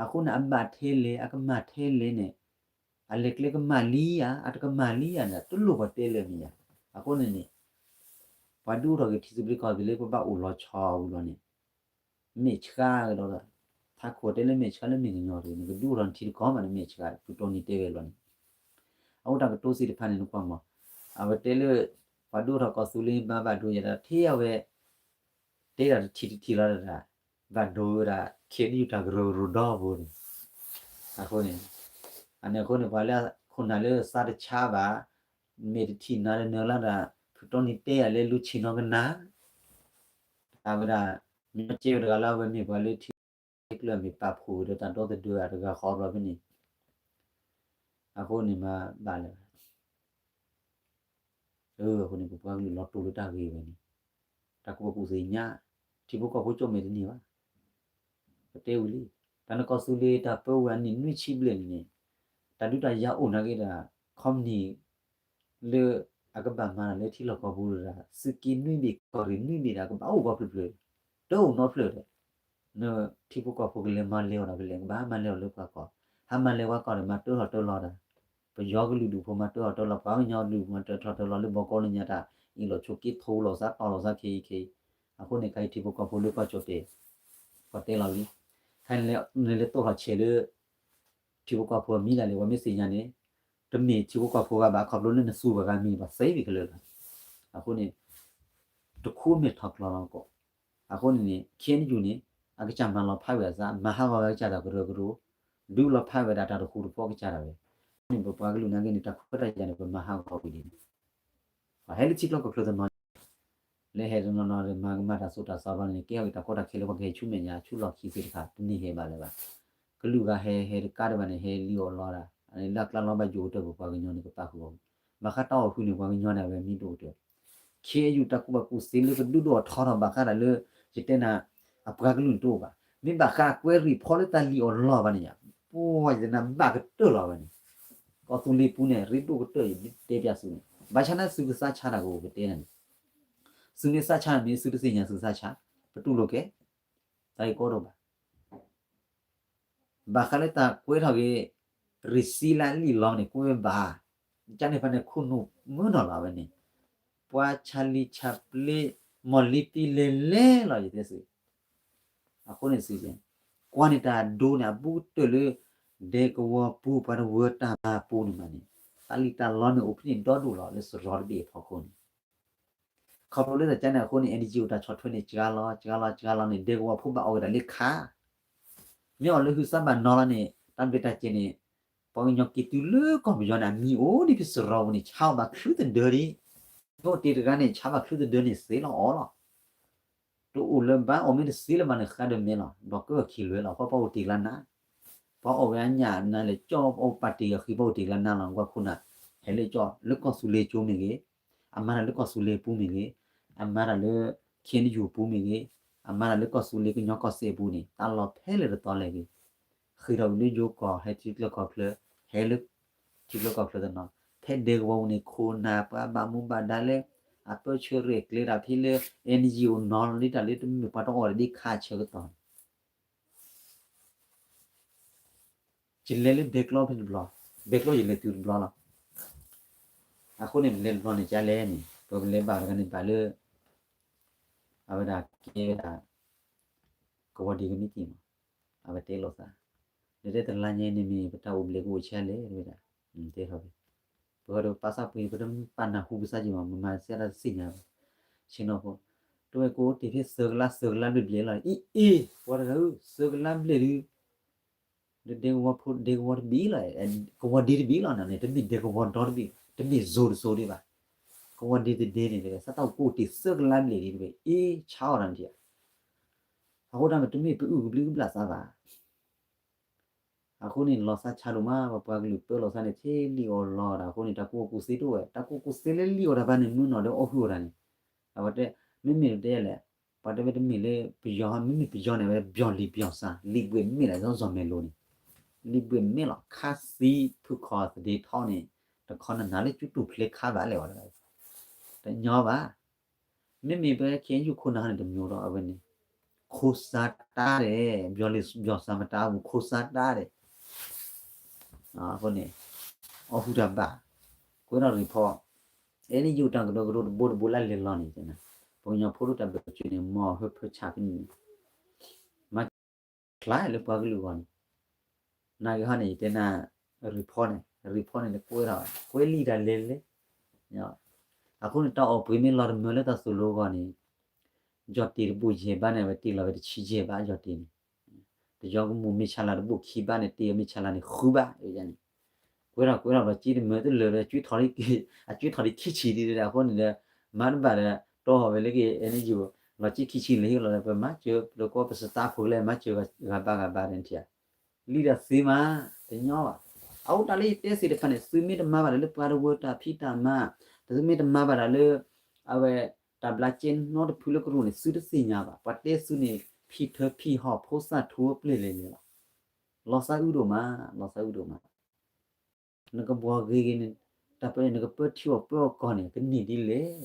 အဃိန့ၣ် အဘၣ်ထဲလဲၣ် အကမၣ်ထဲလဲၣ်န့ၣ်, အလဲၤကျဲကမၣ်လံဧါ အတကမၣ်လံဧါန့ၣ် တလိၣ်ပှၤတဲလၢၤမ့ၢ်ဧါ, အဃိန့ၣ်န့ၣ်, ပှၤဒုးအိၣ်ထီၣ်က့ၤထံသဘျ့ကီၢ်သဘျ့ ပဘၣ်အိၣ်လီၤဆီအပူၤလီၤန့ၣ်, မဲာ်ဆှးကဒီး, ထးခိၣ်တဲလၢမဲာ်ဆှးလၢမဲာ်ကညီၤတဂ့ၤ နကဒုးအိၣ်ထီၣ်နထံတကီၢ်မး နမဲာ်ဆှး ဖုတီနံၤတဲဝဲလီၤန့ၣ်, အဃိတၢ်ကတိၤသ့ၣ်တဖၣ်န့ၣ် နကွၢ်မး, အဝဲတဲလၢ ပှၤဒုးအိၣ်ထီၣ်ကီၢ်သူလ့ၤမၤဘၣ်ဒိယဲဒၣ် ထဲအဝဲ တဲဒၣ်တထံၣ်တထံၣ်လီၤဒၣ်, ဘၣ်ဒိဝဲဒၣ် KNU တၢ်ကရၢကရိဒီဘိန့ၣ်, အဃိန့ၣ်, အန့ၣ်အဃိန့ၣ် ပှၤလၢခိၣ်နၢ်လၢသးတဆါဘၣ်, မ့ၢ်တထံၣ်နၤဒီးနၢၤလၢဒၣ် ဖုတီနံၤတဲယၤလၢလူၤဆ့ၣ်နီၤကနၣ်, တၢ်ဝဲဒၣ် မ့ၢ်ကဲဝဲတဂၤလၢအဝဲမ့ၢ်ပှၤလၢထံကျၢၢ်မ့ၢ်ပာ်ဖှိၣ်ဒီးတၢ်ဒီသဒၢအတဂၤဃီဘျီဖဲန့ၣ်, အဃိန့ၣ်မၤဘၣ်လၢၤ အဃိန့ၣ် ပပှၤကလုာ်လီၤတိၢ်လၢတၢ်ဂ့ၢ်ဝဲန့ၣ်, တၢ်ကူၣ်ဘၣ်ကူၣ်သ့ၣ်ညါ, ထံဖိကီၢ်ဖိကၠိမဲာ်တန့ၢ်ဘၣ်, ပတဲဝံၤလံ, တၢ်နကီၢ်သူလ့ၤတၢ်ပၢဝဲအနံၣ်နွံဆံဘျဲၣ်န့ၣ်န့ၣ်, တၢ်ဒုးတၢ်ယၤအိၣ်နာ်က့ဒီး ခီပနံၣ် လၢအကဘၣ်မၤတၢ်လၢထံလီၢ်ကီၢ်ပူၤဒီး သုးက့နွံဘ့ၣ် ကီၢ်ရ့ၣ်နွံဘ့ၣ်ဒီး ကဘၣ်အိၣ်ကီဖျၢၣ်ဖျၢၣ်, တအိၣ်နီတဖျၢၣ်ဒီး နထံဖိကီၢ်ဖိကလဲၤမၤလဲၤအီၤဒီးဖဲလဲၣ် ကဘၣ်မၤလဲၤအီၤလၢပှၤကီၢ်, ဟးမၤလဲၤပှၤကီၢ်ဒီး မၤတၢထီၣ်တၢလီၤတၢ်, ပယီၤကလုာ်ဒူၣ်ဖိမၤတၢထီၣ်တၢလီၤ, ပှၤကညီကလုာ်ဖိမၤတၢထီၣ်တၢလီၤ လၢဘီကီလၢညါတၢ် အ့ၣ်လိာ်ဆိးက့ ထိလိာ်သးတီၢ်လိာ်သးခဲအံၤခဲအံၤ, အဃိန့ၣ် ခဲအံၤထံဖိကီၢ်ဖိလၢကီၢ်ကၠီၣ်တဲာ် ပှၤတဲလီၤလံ, ခဲအံၤနလဲၤတိၢ်ထီၣ်ဆဲးလၢ ထံဖိကီၢ်ဖိအမံၤဒၣ်လဲာ် ပှၤမ့ၢ်သ့ၣ်ညါန့ၣ်, တမ့ၢ်ထံဖိကီၢ်ဖိဂၤဘၣ် ခီဖျိလၢနသူပှၤဂၤမံၤဘၣ်သ့ဝံၤကလၢာ်လီၤ. အဃိန့ၣ် တခူအမ့ၢ်ထီၣ်ကျီလီၤကီး, အဃိန့ၣ်န့ၣ် KNU န့ၣ် အကစၢ်မၤလီၤဖးဝဲအသး မၤဟးဂီၤဝဲအကစၢ်တၢ်ကရၢကရိ, ဒုးလီၤဖးဝဲဒၣ်တၢ်တဃူတဖိးအကစၢ်ဒၣ်ဝဲ, န့ၣ်ပပှၤကလုာ်နာ်က့န့ၣ် တၢ်ခွဲးတၢ်ယာ်န့ၣ် ပမၤဟးဂီၤဝံၤလံန့ၣ် ပှၤဟဲလၢထံကျိကီၢ်ချၢတနီၤ လၢဟဲတနီၤနီၤဒီး မၤကမၣ်တၢ်သိၣ်တၢ်သီဘျီန့ၣ် ကဲထီၣ်က့ၤတၢ်ကီတၢ်ခဲလၢပှၤကဟဲဆူမဲာ်ညါ ဆူလီၢ်ခံသ့ၣ်တဖၣ် တန့ၢ်ဟဲဘၣ်လၢၤဘၣ်. ကလုာ်ဂၤဟဲဟဲတကးဒံးဘၣ်န့ၣ် ဟဲလံၣ်အီၣ်လီတၢ် လၢအကျါလီၤဘၣ်ယိၤကတၢၢ်ပပှၤကညီန့ၣ် ကပာ်ဃုာ်အီၤ, ဘၣ်ဃးတၢ်အီၣ်ဃုာ်န့ၣ် ပှၤကညီန့ၣ် အဝဲမံဒိၣ်ကတၢၢ်, ခ့ယုၢ် တၢ်ကူၣ်ဘၣ်ကူၣ်သ့လၢကဒုးဒိၣ်အထီထီၣ်ဘၣ်ဃးဒီးလၢ ယတဲနၤ အပှၤကလုာ်န့ၣ်တအိၣ်ဘၣ်, မ့ၢ်ဘၣ်ဃးကွဲရံးဖီလၢတၢ်လံၣ်အီၣ်လီဘၣ်န့ၣ်ယါ, ပှၤယတဲနၤဘၣ်ကတၢၢ်လီၤဝဲန့ၣ်, ကီၢ်သူလ့ၤပူၤန့ၣ် ရ့ဒိၣ်ကတၢၢ် ယတဲပျးသုန့ၣ် ဘၣ်ဆၣ်န့ၣ်သုကစၢ်ဆါတၢ်ကအိၣ်ကတဲနၤန့ၣ်, သုမ့ၢ်စၢ်ဆါန့ၣ်မ့ၢ်သုတသ့ၣ်ညါသုစၢ်ဆါ, ပတူၢ်လိာ်ကဲ, တၢ်ဂ့ၢ်ကီဒိၣ်ဘၣ် ဘၣ်ဃးလၢတၢ်ကွဲထီၣ်က့ၤ ရံးစံလၢအလံၣ်လီန့ၣ် ကွဲဘၣ်, ကန့ၣ်ဖဲန့ၣ် ခိၣ်နူာ်မုၢ်နီၢ်လီၤဝဲန့ၣ်, ပှၤဆါလံဆါပျ့ မီၢ်လံတံလဲၤလဲၤလီၤ ယတဲသု, အဃိန့ၣ်သု, ကွၢ်န့ၣ်တၢ်ဒိန့ၣ် အဘူးကတၢၢ်လၢ ဒဲကဝီၤပူၤ ပှၤတဝၢတၢ်မၤပူၤန့ၣ်မးန့ၣ်, တၢ်လံၣ်တၢ်လီန့ၣ် အိၣ်ဖဲန့ၣ်ဒီဒူၣ်လီၤ လၢစရီတဘ့ၣ်အဖီခိၣ်န့ၣ် ခီဖျိလၢတၢ်ကန့ၣ်အဃိန့ၣ် NGO တၢ်ဆီၣ်ထွဲန့ၣ် စှၤလီၤ စှၤလီၤ စှၤလီၤန့ၣ် ဒဲကဝီၤဖိဘၣ်အီၣ်က့ၤတၢ်လၢခါ, မ့ၢ်အီၣ်လၢဟုသၣ်ဘၣ်နီၤလီၤန့ၣ် တၢ်ဘျ့တၢ်စဲၤန့ၣ်, ပှၤကညီက့ၤတုၤလၢကီၢ်ပယီၤန့ၣ် အမံၤအိၣ်ဒ်ဖဲစရီပူၤန့ၣ် ဆါအီၣ်ဘၣ်ချုးသဒၢဒံး, မ့ၢ်အိၣ်တ့ၢ်တဂၤန့ၣ် ဆါဘၣ်ချုးသဒၢန့ၣ်သ့လီၤအီၤလီၤ တအိၣ်လၢၤဘၣ် အီၣ်မ့ၢ်တသ့လၢၤဘၣ်န့ၣ် ဃးဒီးမဲလီၤ ဒီးကၢၢ်ခံလွဲလီၤ ပှၤပှၤအိၣ်တ့ၢ်လၢနၤ, ပှၤအီၣ်ဝဲအညၣ်နၤလဲၤကၠီ ပှၤအိၣ်ပာ်တ့ၢ်အဃံ ပှၤအိၣ်တ့ၢ်လၢနၤလီၤ ကွၢ်ခိၣ်နၢ်, ဟဲလၢကၠီ လၢကီၢ်သူလ့ၤကၠိမ့ၢ်ဂ့ၤ, အမၤတၢ်လၢကီၢ်သူလ့ၤပူၤမ့ၢ်ဂ့ၤ, အမၤတၢ်လၢ KNU ပူၤမ့ၢ်ဂ့ၤ, အမၤတၢ်လၢကီၢ်သူလ့ၤကညီကီၢ်စဲၣ်အပူၤန့ၣ် တၢ်လီၢ်ဖဲလဲၣ်တတီလဲၣ်ဂ့ၤ, ဃ့ထီၣ်ဝံၤလၢယိၤကီၢ် ဟဲထံချၢကီၢ်ချၢ, ဟဲလၢ ထံချၢကီၢ်ချၢတနီၤ, ဖဲဒဲကဝီၤပူၤန့ၣ် ခိၣ်နၢ်ပှၤဘၣ်မူဘၣ်ဒါလၢ အပၢဆှၢရဲၣ်ကျဲၤတၢ်ဖဲလၢ NGO နီၤလီၤဒ်တၢ်လၢတမ့ၢ်ပှၤတအီၣ်တၢ်ဒ်ခါဆၢကတီၢ်န့ၣ် ယလဲၤလၢဒဲကျီဖဲတဘျီ, ဒဲကျီယလဲၤတုၤတဘျီလီၤ. အဃိန့ၣ် ပလဲၤတဘျီန့ၣ် ကလဲၣ်န့ၣ် ပကလဲၤဘၣ်တဂၤန့ၣ်ဘၣ်လၢ အဝဲဒၣ်ကဲဝဲဒၣ် ကဝီၤဒ့ကမံးတံာ်မး, အဝဲတဲလိာ်သး, လၢတဲတလါညါန့ၣ်မ့ၢ် ပတၢ်အိၣ်ဘျဲးကအိၣ်ဆံးလဲၣ် တဲဝဲဒၣ်, တဲထီၣ်ဖဲ ပှၤဒီးပာ်သးပှ့ၤ ပတပာ်နၢ်ဟူပစၢ်က့ၤမး မမၤစဲဒၣ်တသ့ၣ်ညါဘၣ်, ဆ့ၣ်နီၤဖိ, တဝဲကအိၣ်တ့ၢ်ဖဲသၢကလး သၢကလးဘျဲၣ်ဘျဲၣ်လီၤ, အ့ အ့ ပှၤတဂၤဧၢ သၢကလးဘျဲၣ်ဒုး ဒဲကဝီၤဖိ ဒဲကဝီၤတဘ့ၣ်လီၤ, ကဝီၤဒ့တဘ့ၣ်လီၤန့ၣ် တမ့ၢ်ဒဲကဝီၤဒီတဘ့ၣ်, တမ့ၢ်စိၤတစိၤဒံးဘၣ်, ကဝီၤဒ့တဒ့န့ၣ် စးထီၣ်ကအိၣ်တ့ၢ်သၢကလးဘျဲၣ်ဒံးတဘ့ၣ် အ့ ဆါအီၣ်တၢ်နထံၣ်ဧါ, အဃိတၢ်မ့ၢ်တမ့ၢ်ပအုၣ်ကဘျုးကဘျၣ်သးဘၣ် အဃိန့ၣ် လီၤသးဆါဒိၣ်မး ပပှၤကလုာ်ပၢလီၤသးန့ၣ် ထဲလံၣ်အီၣ်လီတၢ်အဃိန့ၣ် တၢ်ကူၣ်ဘၣ်ကူၣ်သ့တအိၣ်ဝဲ တၢ်ကူၣ်ဘၣ်ကူၣ်သ့လၢလံၣ်အီၣ်တၢ်ဘၣ်န့ၣ် မုၢ်နီၢ်ဒီးအီၣ်ဟုၣ်အီၣ်တၢ်န့ၣ်, အဝဲတဲ မ့မ့ၢ်တဲလဲၣ်, ပှၤတဲဝဲတမ့ၢ်လၢပယီၤ မ့မ့ၢ်ပယီၤန့ၣ် အဝဲပယီၤလံာ်ပယီၤစၢ် လံာ်ဘှံးမ့ၢ်လီၤ စီၤစီၤမဲလိန့ၣ်, လံာ်ဘှံးမ့ၢ်လီၤ ခါသံဖုၣ်ခီၣ်သဒ့ထီန့ၣ် တခီနနၤလၢကၠူတူၢ်ဖျဲခါဘၣ်လဲၣ်ဝဲ, တညီဘၣ် မ့မ့ၢ်ပ KNU ခိၣ်နၢ်န့ၣ်တမံၤဒီး အဝဲန့ၣ် ခိၣ်စါတၢ်ဒီး ဘျီလံာ်ဘျီစါမတၤအပူၤ ခိၣ်စါတၢ်ဒီး အဃိန့ၣ် အီၣ်ဟုၣ်တၢ်ဘၣ် ကွဲထီၣ် report အဲန့ၣ်ယိာ်တၢ်ကရၢကရိတဘိတဘိလၢလဲၤလီၤန့ၣ် ပှၤကညီဖိဒိၣ်တၢ်ဘၢၣ်စၢၤန့ၣ် မ်အဟၢဖၢဆးဖဲန့ၣ်န့ၣ် မၤ ဖျါလၢပှၤကလုာ်အဂီၢ်န့ၣ်, နာ်က့ဟီန့ၣ် ယတဲနၤ report န့ၣ် report န့ၣ် ကွဲထီၣ် ကွဲလံာ်တၢ်လဲၤလဲၤ, အဃိန့ၣ် တၢ်အီၣ်ပှ့ၤမ့ၢ်လီၤတမၢလၢတၢ်သိၣ်လိအဂီၢ်န့ၣ်, ယီၢ်တ့ၢ်တဘိယဲၢ်ဘးန့ၣ် အဝဲတ့ၢ်လီၤဝဲတဆံယဲၢ်ဘး ယီၢ်တ့ၢ်န့ၣ်, တယီကမူၣ်မ့ၢ်ဆါလၤတဘိခံဘးန့ၣ် တ့ၢ်အမ့ၢ်ဆါလၤန့ၣ်ဃုဘးန့ၣ်, ကွဲထီၣ်ကွဲထီၣ်လီၤစ့တမၢတလၢာ်ဒီး အကၠွ့ထီၣ်ဒ်ခံဆံဒ်အဃိန့ၣ်ဒီး မၤတဘၣ်ဒီး တီၢ်ဟီၣ်ဝဲလၢက့ၤ အဲန့ၣ်ယိာ် လီၤစ့ခံဆံလဲၤဟ့ၣ်လီၤဒီး ပမၤစၢၤ ပတကွီၢ်ပစတါဖိကလဲၣ် မၤစၢၤဂၤဘၣ်ဂၤဘၣ်ဒီးထံၣ်ဧါ လံာ်ဒီးသ့မး တညီဘၣ်. အအိၣ်တၢ်လၢယတဲသ့ၣ်တဖၣ်န့ၣ် သုမ့ၢ်တမၤဘၣ်တၢ်လၢပှၤတဝၢတၢ်ဖံးတၢ်မၤ, သုမ့ၢ်တမၤဘၣ်တၢ်လၢ အဝဲ တၢ်ဘျးကဲနီတဖုလၢကရူၢ်န့ၣ် သုတသ့ၣ်ညါဘၣ်. ပှၤတဲသုန့ၣ် ဖံထၢဖံဟီၣ်ဖိသၣ်ထူဝဲပျဲၢ်လဲၣ်န့ၣ်လီၤ. လီၤသးအုးဒိၣ်မး, လီၤသးအုးဒိၣ်မး. နကဘှီဂ့ၤဂ့ၤန့ၣ် တၢ်ပၢန့ၣ် နကပၢထံအီၣ်ပၢအီၣ်ကီၢ်န့ၣ် ကန့ၢ်ဒ်လဲၣ်.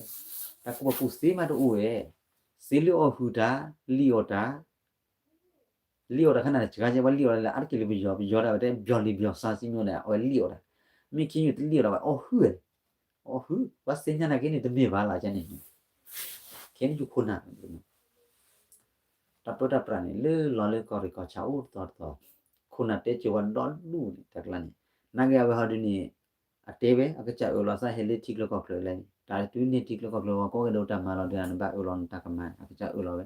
တၢ်ကူၣ်ဘၣ်ကူၣ်သ့မးတအိၣ်ဝဲ, သ့လၢအီၣ်ဟုၣ်တၢ်, လံၣ်အီၣ်တၢ်, လံၣ်အီၣ်တၢ်ခါန့ၣ် စှၤကဲ ပှၤလံၣ်အီၣ်တၢ်လၢအါတက့ၢ်လၢပယီၤ, ပယီၤဒၣ်ဝဲတဲ ပယီၤလံာ်ပယီၤစၢ်စံၣ်ညီၣ်န့ၣ် အဝဲလံၣ်အီၣ်တၢ်, မ့ၢ်ခ့ယုၢ်တလံၣ်အီၣ်တၢ်ဘၣ် အီၣ်ဟုၣ်ဝဲ, အီၣ်ဟုၣ်, ပှၤသ့ၣ်ညါနာ်က့န့ၣ် တမ့ၢ်ဘၣ်လီၤန့ၣ်, ခဲန့ၣ်ယခိၣ်နၢ် တၢ်ပၢတၢ်ပြးန့ၣ် လၢလီၤလၢကီၢ်ရ့ၣ်ကီၢ်ဆၣ်အိၣ်တသီတသီ, ခိၣ်နၢ်တဲစၢၤဝဲဒီဒူၣ်န့ၣ် တၢ်ကျါန့ၣ်, နာ်က့အဝဲဟီဒုန့ၣ် အတဲဝဲ အကစၢ်အၢၣ်လီၤသးဟဲလၢထံချၢကီၢ်ချၢလဲၣ်န့ၣ်, တၢ်တုၤန့ၢ်ထံချၢကီၢ်ချၢဝဲ ကိးဂၤဒဲးတၢ်မၤလီၤဒီး နဘၣ်အၢၣ်လီၤနတၢ်ကမၤန့ၣ် အကစၢ်အၢၣ်လီၤဝဲ,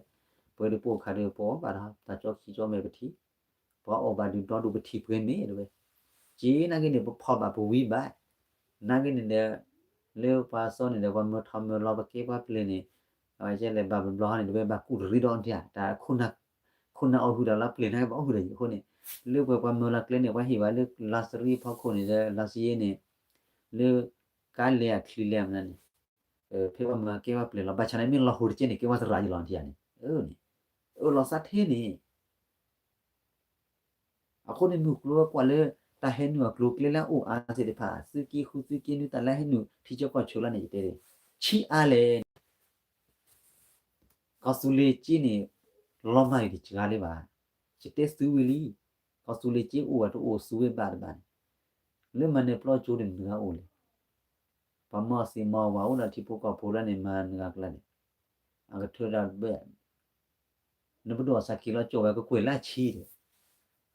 ပဝဲဒၣ်ပအိၣ်ခါဒီး ပအီၣ်ဘၣ်ဒီး တၢ်ကၠီခံကၠီမဲာ်ပထံၣ် ပှၤအီၣ်ဘၣ်ဒုးဒီဒူၣ်ပထံၣ်ပှဲၤမ့ၢ်တဲဝဲ, က့နာ်က့န့ၣ် ပဖီၣ်ဘၣ်ပဝံဘၣ်, နာ်က့န့ၣ်ဒီး လၢပှၤစီန့ၣ်ဒီး ပှၤမၢထီမၢလီၤပကဲပှၤပျဲၢ်န့ၣ်, အဝဲကဲလဲၤဘၣ်ပဘျီဟီန့ၣ် တဝဲဘၣ်ကူၣ်တရံးဒီးဒၣ်, တၢ်ခိၣ်နၢ်အီၣ်ဟုၣ်တၢ်လၢပျဲၢ်နာ်က့ဘၣ်အီၣ်ဟုၣ်တၢ်အံၤအဃိန့ၣ်, လၢပှဲၤပှၤမၢလီၤကျဲန့ၣ် ပှၤဟ့ၣ်ဝဲလၢလါစရံဖီခိၣ်န့ၣ်ဒီး လါစရံန့ၣ် လၢကါလဲၤအချံလဲၤမနုၤန့ၣ် ဖဲပှၤမၢကဲဝဲပျဲၢ်လီၤ. ဘၣ်ဆၣ်န့ၣ် မ့ၢ်လီၤဟိတက့ၢ်န့ၣ် ကဲဝဲသရၣ်ယလီၤထံဧါန့ၣ် န့ၣ် အၢၣ်လီၤစးထဲန့ၣ် အဃိန့ၣ် မုၢ်ကျိၤဝဲကွၢ်လၢ တၢ်ဟဲနုာ်အကျိၤအကျဲလၢအအိၣ်အါသ့ၣ်တဖၣ် သုးက့ဃု သုးက့နွံ တၢ်လၢဟဲနုာ်ထံဆၢကီၢ်ဆၢလီၤန့ၣ် ယတဲ ဆံးအါလဲၣ်န့ၣ် ကီၢ်သူလ့ၤက့န့ၣ် လီၤမၢ်အံၤတစှၤလံဘၣ်. ယတဲသုဝံၤလံ, ကီၢ်သူလ့ၤက့အိၣ်ဝဲတအိၣ် စူဝ့ဘၣ်တဘၣ်န့ၣ် လၢမၤနၢၤပျီကၠိန့ၣ် မတၤဂၤအိၣ်လဲၣ်. ပှၤမၤစံးမၤဝၤအိၣ်ဒီးထံဖိကီၢ်ဖိလၢန့ၣ် မၤနဂၤကျါန့ၣ် အကထၢဒၣ်ဘၣ် နပဒိၣ်အစၢ်က့ၤလီၤကၠီၣ်ဝဲကကွဲၢ်လၢအဆံဒီး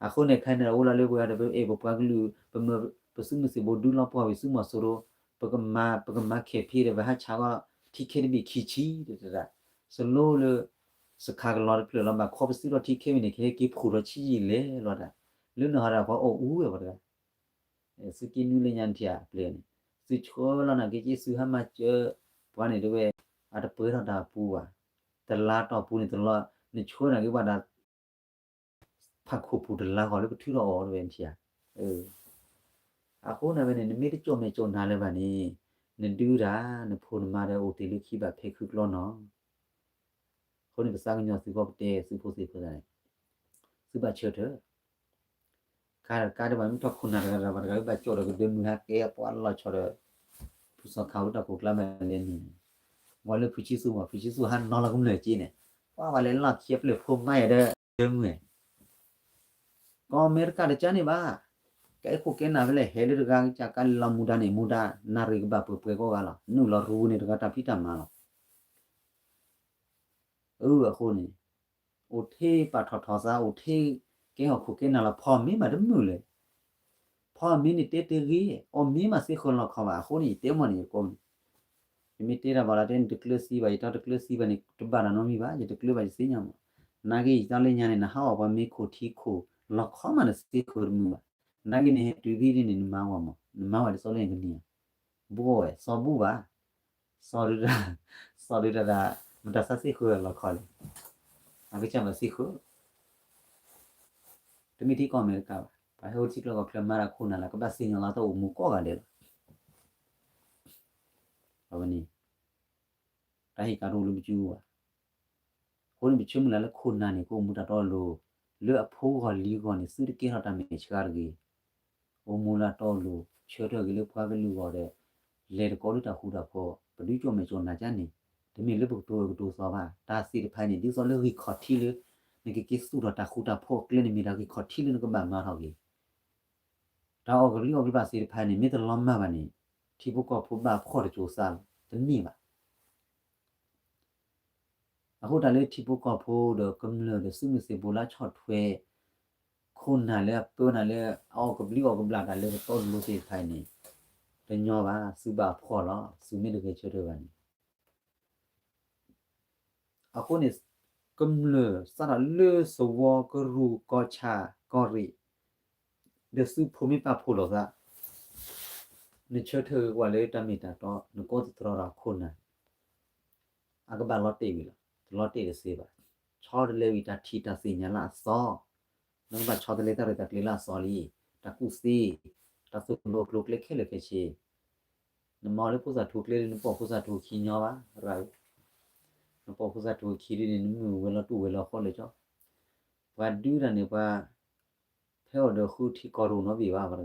အဃိန့ၣ် ခဲန့ၣ်အိၣ်လီၤလၢပှၤဒီး ပအဲၣ်ပပှၤကလုာ် ပမၢပသုးမုၢ်သံၣ်ဘိဒုးလီၤပှီၢ်ဝံၤ သုးမီၤစိရိၤ ပကမၤ ပကမၤခဲဖံးဒီး ပဟးဆါဂီၢ်ထံခဲတဘ့ၣ်ခံဆံတဒၣ် စလိလၢ စခါကလီၤတဖျၢၣ်လီၤ ဘၣ်ခီပစုထီၣ်ထံခဲဝံၤန့ၣ် ကဟဲက့ၤဖှိၣ်ထီၣ်ဆံးယံာ်လဲၤလီၤတၢ် လၢနဟီဒၣ်ပှၤအီၣ်အူဝဲပှၤတဂၤ သုးက့နွံလၢညါနထံၣ်အပျဲၢ်န့ၣ် သုဆှၢလီၤနၤက့က့ သုဟါမၢ်စၢၤ ပှၤန့ၣ်တဝဲ အတပှဲၤထီၣ်တၢ်ပူၤဘၣ်. တလါတီၢ်ပူၤန့ၣ်တလီၢ် နဆှၢနၤက့ပှၤဒၣ် ဖးခိၣ်ပူၤတလါဂီၢ်လၢကထုးထီၣ်အီၤတဝဲနထံၣ်ဧါ. အဃိန့ၣ်ဝဲန့ၣ် နမ့ၢ်တကၠီၣ်မဲာ်ကၠီၣ်နါလၢၤဘၣ်န့ၣ် နဒုးတၢ် နဖိနမါဒီးအိၣ်တ့ၢ်လၢခံဘၣ်ဖဲခုကလီနီၤ အဃိန့ၣ် ပသးကညီၤသုဂီၢ် ပတဲသုဖိသ့ၣ်ဖိသးန့ၣ် သုဘၣ်ဆၢထၢၣ် ကါတကါဒံးဘၣ် မ့ၢ်ထီၣ်ခိၣ်နၢ်တဂၤဒီး ပှၤတဂၤဘၣ်ကၠီၣ်ဒီးကဒၢမုၢ်ဟါကဲပှၤလီၤဆီဒီး ဖုစီၤခးဝဲတၢ်ခိၣ်ကျါမးလဲၤနုာ်န့ၣ် ဝံၤလၢဖုဆံသူၣ်မး ဖုဆံသူၣ်ဟးနီၤလီၤကမျၢၢ်က့န့ၣ် ပှၤဝဲလဲၤလီၢ်ခံအပျဲၢ်ဖိမါယၤဒီး ဒၢမုၢ် ကီၢ်အမဲရကၤတကါန့ၣ်ဘၣ် ကဲခိၣ်ကဲနၢ်ဖဲလဲၣ် ဟဲလၢတဂၤကစၢ်ကါလဲၤလီၤမူဒါန့ၣ် မူဒါ နၣ်ရံၣ်ကဘၣ်ပှဲၤပှဲၤကိးဂၤလီၤ နုာ်လီၤရူန့ၣ် တဂၤတၢ်ဖံးတၢ်မၤလီၤ အၢ အဃိန့ၣ် အိၣ်ထဲပာ်ထီၣ်ထီသး အိၣ်ထဲကဲဟီၣ်ခိၣ်ကဲနၢ်လီၤ ဖီမ့ၢ်မးတမုာ်လဲၣ် ဖီမ့ၢ်န့ၣ်တဲတဂ့ၤ အီၣ်မ့ၢ်မးသ့ဃၢၤလီၤခီဘၣ် အဃိန့ၣ် ယတဲမီၢ်န့ၣ် ယကိးန့ၣ် ယမ့ၢ်တဲတၢ်ဘၣ်လီၤတဲ နတကျၢၤသံဘၣ် ယတၢ်တကျၢၤသံဘၣ်န့ၣ် တဘၣ်တၢ်နီတမံၤဘၣ် ယတကျၢၤဘၣ်ယသ့ၣ်ညါမး နာ်က့ယသးလၢညါန့ၣ် နဟးအီၣ်ပှၤမ့ၢ်ခိၣ်ထံခိၣ်လီၤခီမး နသ့ဃၢၤတမုာ်ဘၣ် နာ်က့န့ၣ် ဟဲတုၤဖဲန့ၣ်န့ၣ် နမၤဝဲမး နမၤဝဲတစီလၢနကန့ၢ် ဘှီဝဲ စီၤဘူၣ်ဘၣ် စီၤဒုတၢ် စီၤဒုတၢ်သး မတၤသးသ့ဃၢၤလီၤခီလဲၣ် အကစၢ်မၤသ့ဃၢၤ တမ့ၢ်ထဲကီၢ်အမဲရကၤဘၣ် ပှၤဟဲအိၣ်ထံကျိကီၢ်ချၢမၤတၢ်ခိၣ်နၢ်လၢ ကဘၣ်သ့ၣ်ညါလီၤတၢ်အိၣ်မူကိးဂၤဒဲးလီၤ အဝဲန့ၣ် တၢ်ဟ့ၣ်ကးတအိၣ်လၢပစုပူၤဘၣ် အဃိန့ၣ် ပဆၢမုၢ်လၢ်လၢခိၣ်နၢ်န့ၣ် ကအိၣ်မူတၢ်တီလိၤ လၢအဖိဂီၢ်လံၤဂီၢ်န့ၣ် သုတကဲထီၣ်တၢ်မဲာ်ဆှးတဂ့ၤ အိၣ်မူလၢတီလိၤ ဆၢထၢၣ်က့ၤလၢပှၤကလုာ်ဂီၢ်ဒီး လဲၤတကိးလၢတၢ်ဃူတၢ်ဖိး ပဒုးကၠီၣ်မဲာ်ကၠီၣ်နါကၠါန့ၣ် တမ့ၢ်လၢပကတိၤအၢကတိၤသီဘၣ် တၢ်သ့ၣ်တဖၣ်န့ၣ် ဒ်သိးလၢဂံၢ်ခီၣ်ထံးလၢ နကက့ၤသူၣ်ထီၣ်တၢ်ဃူတၢ်ဖိးအကျဲန့ၣ် မ့ၢ်တၢ်ဂံၢ်ခီၣ်ထံးလၢနကဘၣ်မၤထီၣ်က့ၤ တၢ်အီၣ်ကဘျံးအီၣ်ကဘျၣ်သ့ၣ်တဖၣ်န့ၣ် မ့ၢ်တလီၤမၢ်ဘၣ်န့ၣ် ထံဖိကီၢ်ဖိဘၣ်ဖှီၣ်တစိၤသးလီၤ တန့ၢ်ဘၣ် အဃိတၢ်လၢထံဖိကီၢ်ဖိဒီးကမျၢၢ်ဒီးသုးမုၢ်သံၣ်ဘိလၢအဆီၣ်ထွဲ ခိၣ်နၢ်လၢအပၢနၢ်လၢအအီၣ်ကဘျံးအီၣ်ကဘျၣ်တၢ်လၢပတီတလိၤသ့ၣ်တဖၣ်အံၤန့ၣ် တညီဘၣ် သုဘၣ်ဖှီၣ်လီၤ သုမ့ၢ်တဂဲၤဆၢထၢၣ်ဘၣ်န့ၣ် အဃိန့ၣ် ကမျၢၢ်စးထီၣ်လၢသဝီကရူၢ်ကီၢ်ဆၣ်ကီၢ်ရ့ၣ် ဒီးသုဖိမ့ၢ်ပာ်ဖှိၣ်လိာ်သး နဆၢထၢၣ်ကွၢ်လၢတၢ်မ့ၢ်တၢ်တီ နကိးသတြီၤဒီးခိၣ်နၢ် အကဘၣ်လီၤတဲာ်ဝံၤလီၤ. တလီၤတဲာ်တသ့ဘၣ်. ဆီတလဲဝံၤတၢ်ထံၣ်တၢ်သ့ၣ်ညါလၢအသီ, နကဘၣ်ဆီတလဲတၢ်ရဲၣ်တၢ်ကျဲၤလၢအသီလံ. တၢ်ကူၣ်သ့, တၢ်သိၣ်လိအကျိၤအကျဲခဲလၢာ်ခဲဆ့, နမၤအီၤလၢဖိသၣ်ထူကျဲဒီး နပိာ်ဖိသၣ်ထူခံညီဘၣ်, ရၣ်ဧၢ, နပိာ်ဖိသၣ်ထူခံဒ်န့ၣ် နမုၢ်ဝဲၤလီၤတူၢ်ဝဲၤလီၤဃီလၢာ်ကၠီ, ပှၤဒုးတၢ်န့ၣ် ပှၤ ဖဲအံၤဒီးဃုထံကီၢ်တအိၣ်နီတဘ့ၣ်ဘၣ် ပှၤတဂၤဧၢ,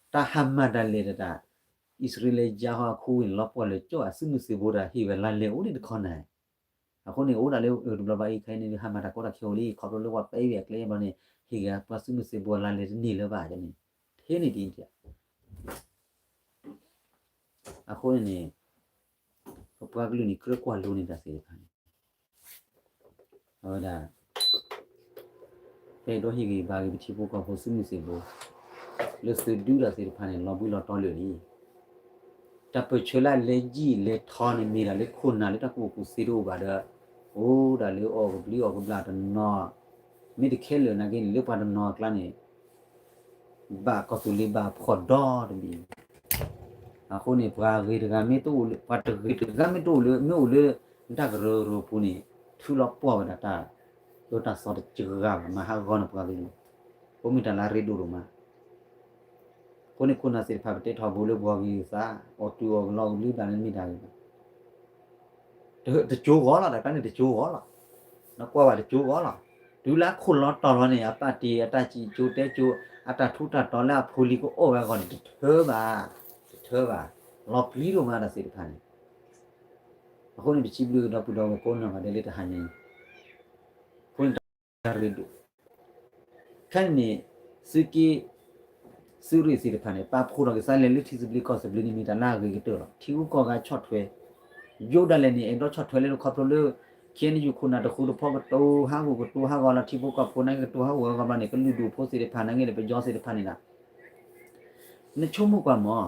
တၢ်ဟးမၤတၢ်လဲၤတၢ်တၢ်, အံၣ်စရ့လးယါဃီအခိၣ်ဝံၤန့ၣ် လီၤပှီၢ်လၢာ်ကၠီ အသုးမုၢ်သံၣ်ဘိတၢ်ဟ့ၣ်ဝဲလါလဲၤအိၣ်ဒံးတခီနၤ, အဃိန့ၣ် အိၣ်ဒၣ်လၢအတဘျီဘၣ်အံၤခဲအံၤန့ၣ် ဟးမၤတၢ်ကီတၢ်ခဲအိၣ်လံ ခီဖျိလၢပှၤပဲဝဲအကျဲဘျီန့ၣ် ဟ့ၣ်ဂ့ၤပှၤသုးမုၢ်သံၣ်ဘိလါလဲၤတန့ၢ်လၢၤဘၣ်န့ၣ်, ထဲန့ၣ်ဒ်အံၤ အဃိန့ၣ်န့ၣ် ပပှၤကလုာ်န့ၣ် ကြၢးကွၢ်လိန့ၢ်တၢ်သ့ၣ်တဖၣ်န့ၣ် အဝဲဒၣ် ပအဲၣ်ဒိးဟ့ၣ်ဂံၢ်ဘါက့ၤပထံဖိကီၢ်ဖိသုးမုၢ်သံၣ်ဘိ လၢသုးဒုးတၢ်သ့ၣ်တဖၣ်န့ၣ် လီၤဘှံးလီၤတီၤလၢာ်လံ. တၢ်ပၢၢ်ဆၢလၢအလဲၤယံာ်လဲၤထီန့ၣ် မ့ၢ်ဒၣ်လၢခိၣ်နၢ်လၢတၢ်ကူၣ်ဘၣ်ကူၣ်သ့တအိၣ်ဘၣ်ဒီး အိၣ်ဒၣ်လၢအီၣ်ကဘျံးအီၣ်ကဘျၣ်တနီၤ, မ့ၢ်တခဲလၢာ်နာ်က့န့ၣ် လၢပှၤတနီၤအကျါန့ၣ် ဘၣ်ကီၢ်သူလ့ၤဘၣ်ဖှီၣ်ဒီတဘ့ၣ်, အဃိန့ၣ် ပှၤဂ့ၤတဂၤမ့ၢ်တအိၣ်လၢ ပှၤတဂ့ၤတဂၤမ့ၢ်တအိၣ်လၢ မ့ၢ်အိၣ်လၢ တၢ်ကရၢကရိပူၤန့ၣ် ထုးလီၤပှီၢ်ဝဲဒၣ်တၢ်အၢတၢ်သီတစှၤဘၣ် မၤဟးဂီၤန့ၣ်ပှၤဂ့ၤန့ၣ် ပမ့ၢ်တၢ်လၢအရ့ဒိၣ်ဒိၣ်မး, အဃိန့ၣ်ခိၣ်နၢ်သ့ၣ်တဖၣ် ပတဲထီၣ်ဘူးလၢပှၤဂ့ၤသး အီၣ်တူၢ်အီၣ်ကလီကလုာ်ဘၣ်န့ၣ်မ့ၢ်တၢ်ဂ့ၤဘၣ်, တကၠိဂီၤလီၤ တၢ်ကျါန့ၣ်တကၠိဂီၤလီၤ, နကွၢ်ဘၣ်တကၠိဂီၤလီၤ, တုၤလၢအခိၣ်လီၤတီၤလီၤန့ၣ် အပာ်တ့ၢ်အတၢ်စံၣ်ကၠိတဲကၠိ အတၢ်ထူးတၢ်တီၤလၢအဖိလံၤကအိၣ်ဝဲအဂီၢ်န့ၣ် တထၢဘၣ်, တထၢဘၣ်, လီၤပျံၤဒိၣ်မးတၢ်သ့ၣ်တဖၣ်န့ၣ်, အဃိန့ၣ် ပစံးဘျုးကဒီးပဒီပုၢ်ဝဲၢ်ကိးနီၢ်ဂၤဒဲးလၢတဟါညါအံၤ, အဃိန့ၣ်တၢ်ရ့ဒိၣ် ခဲအံၤန့ၣ် သုးက့ သုးရ့ၣ်သ့ၣ်တဖၣ်န့ၣ် ပာ်ဖှိၣ်ထီၣ်က့ၤသးလဲၤလၢထံသဘျ့ကီၢ်သဘျ့န့ၣ်မ့ၢ်တၢ်လၢအဂ့ၤကတၢၢ်လီၤ. ထံဂုၤကီၢ်ဂၤဆီၣ်ထွဲ ယိဒၣ်လဲာ်န့ၣ် အဲၣ်ဒိးဆီၣ်ထွဲလၢခီဖျိလၢ ခဲအံၤန့ၣ် ယိၤခိၣ်နၢ်တဃူတဖိးကတိၤဟးဂူာ်ကတိၤဟးဂီၤလီၤ ထံဖိကီၢ်ဖိနာ်က့ကတိၤဟးဂူာ်ဟးဂီၤဘျီန့ၣ် ကလုာ်ဒူၣ်ဖိသ့ၣ်တဖၣ်နာ်က့ဒီး ပယီၤသ့ၣ်တဖၣ်န့ၣ်လီၤ နဆိကမိၣ်ကွၢ်မး,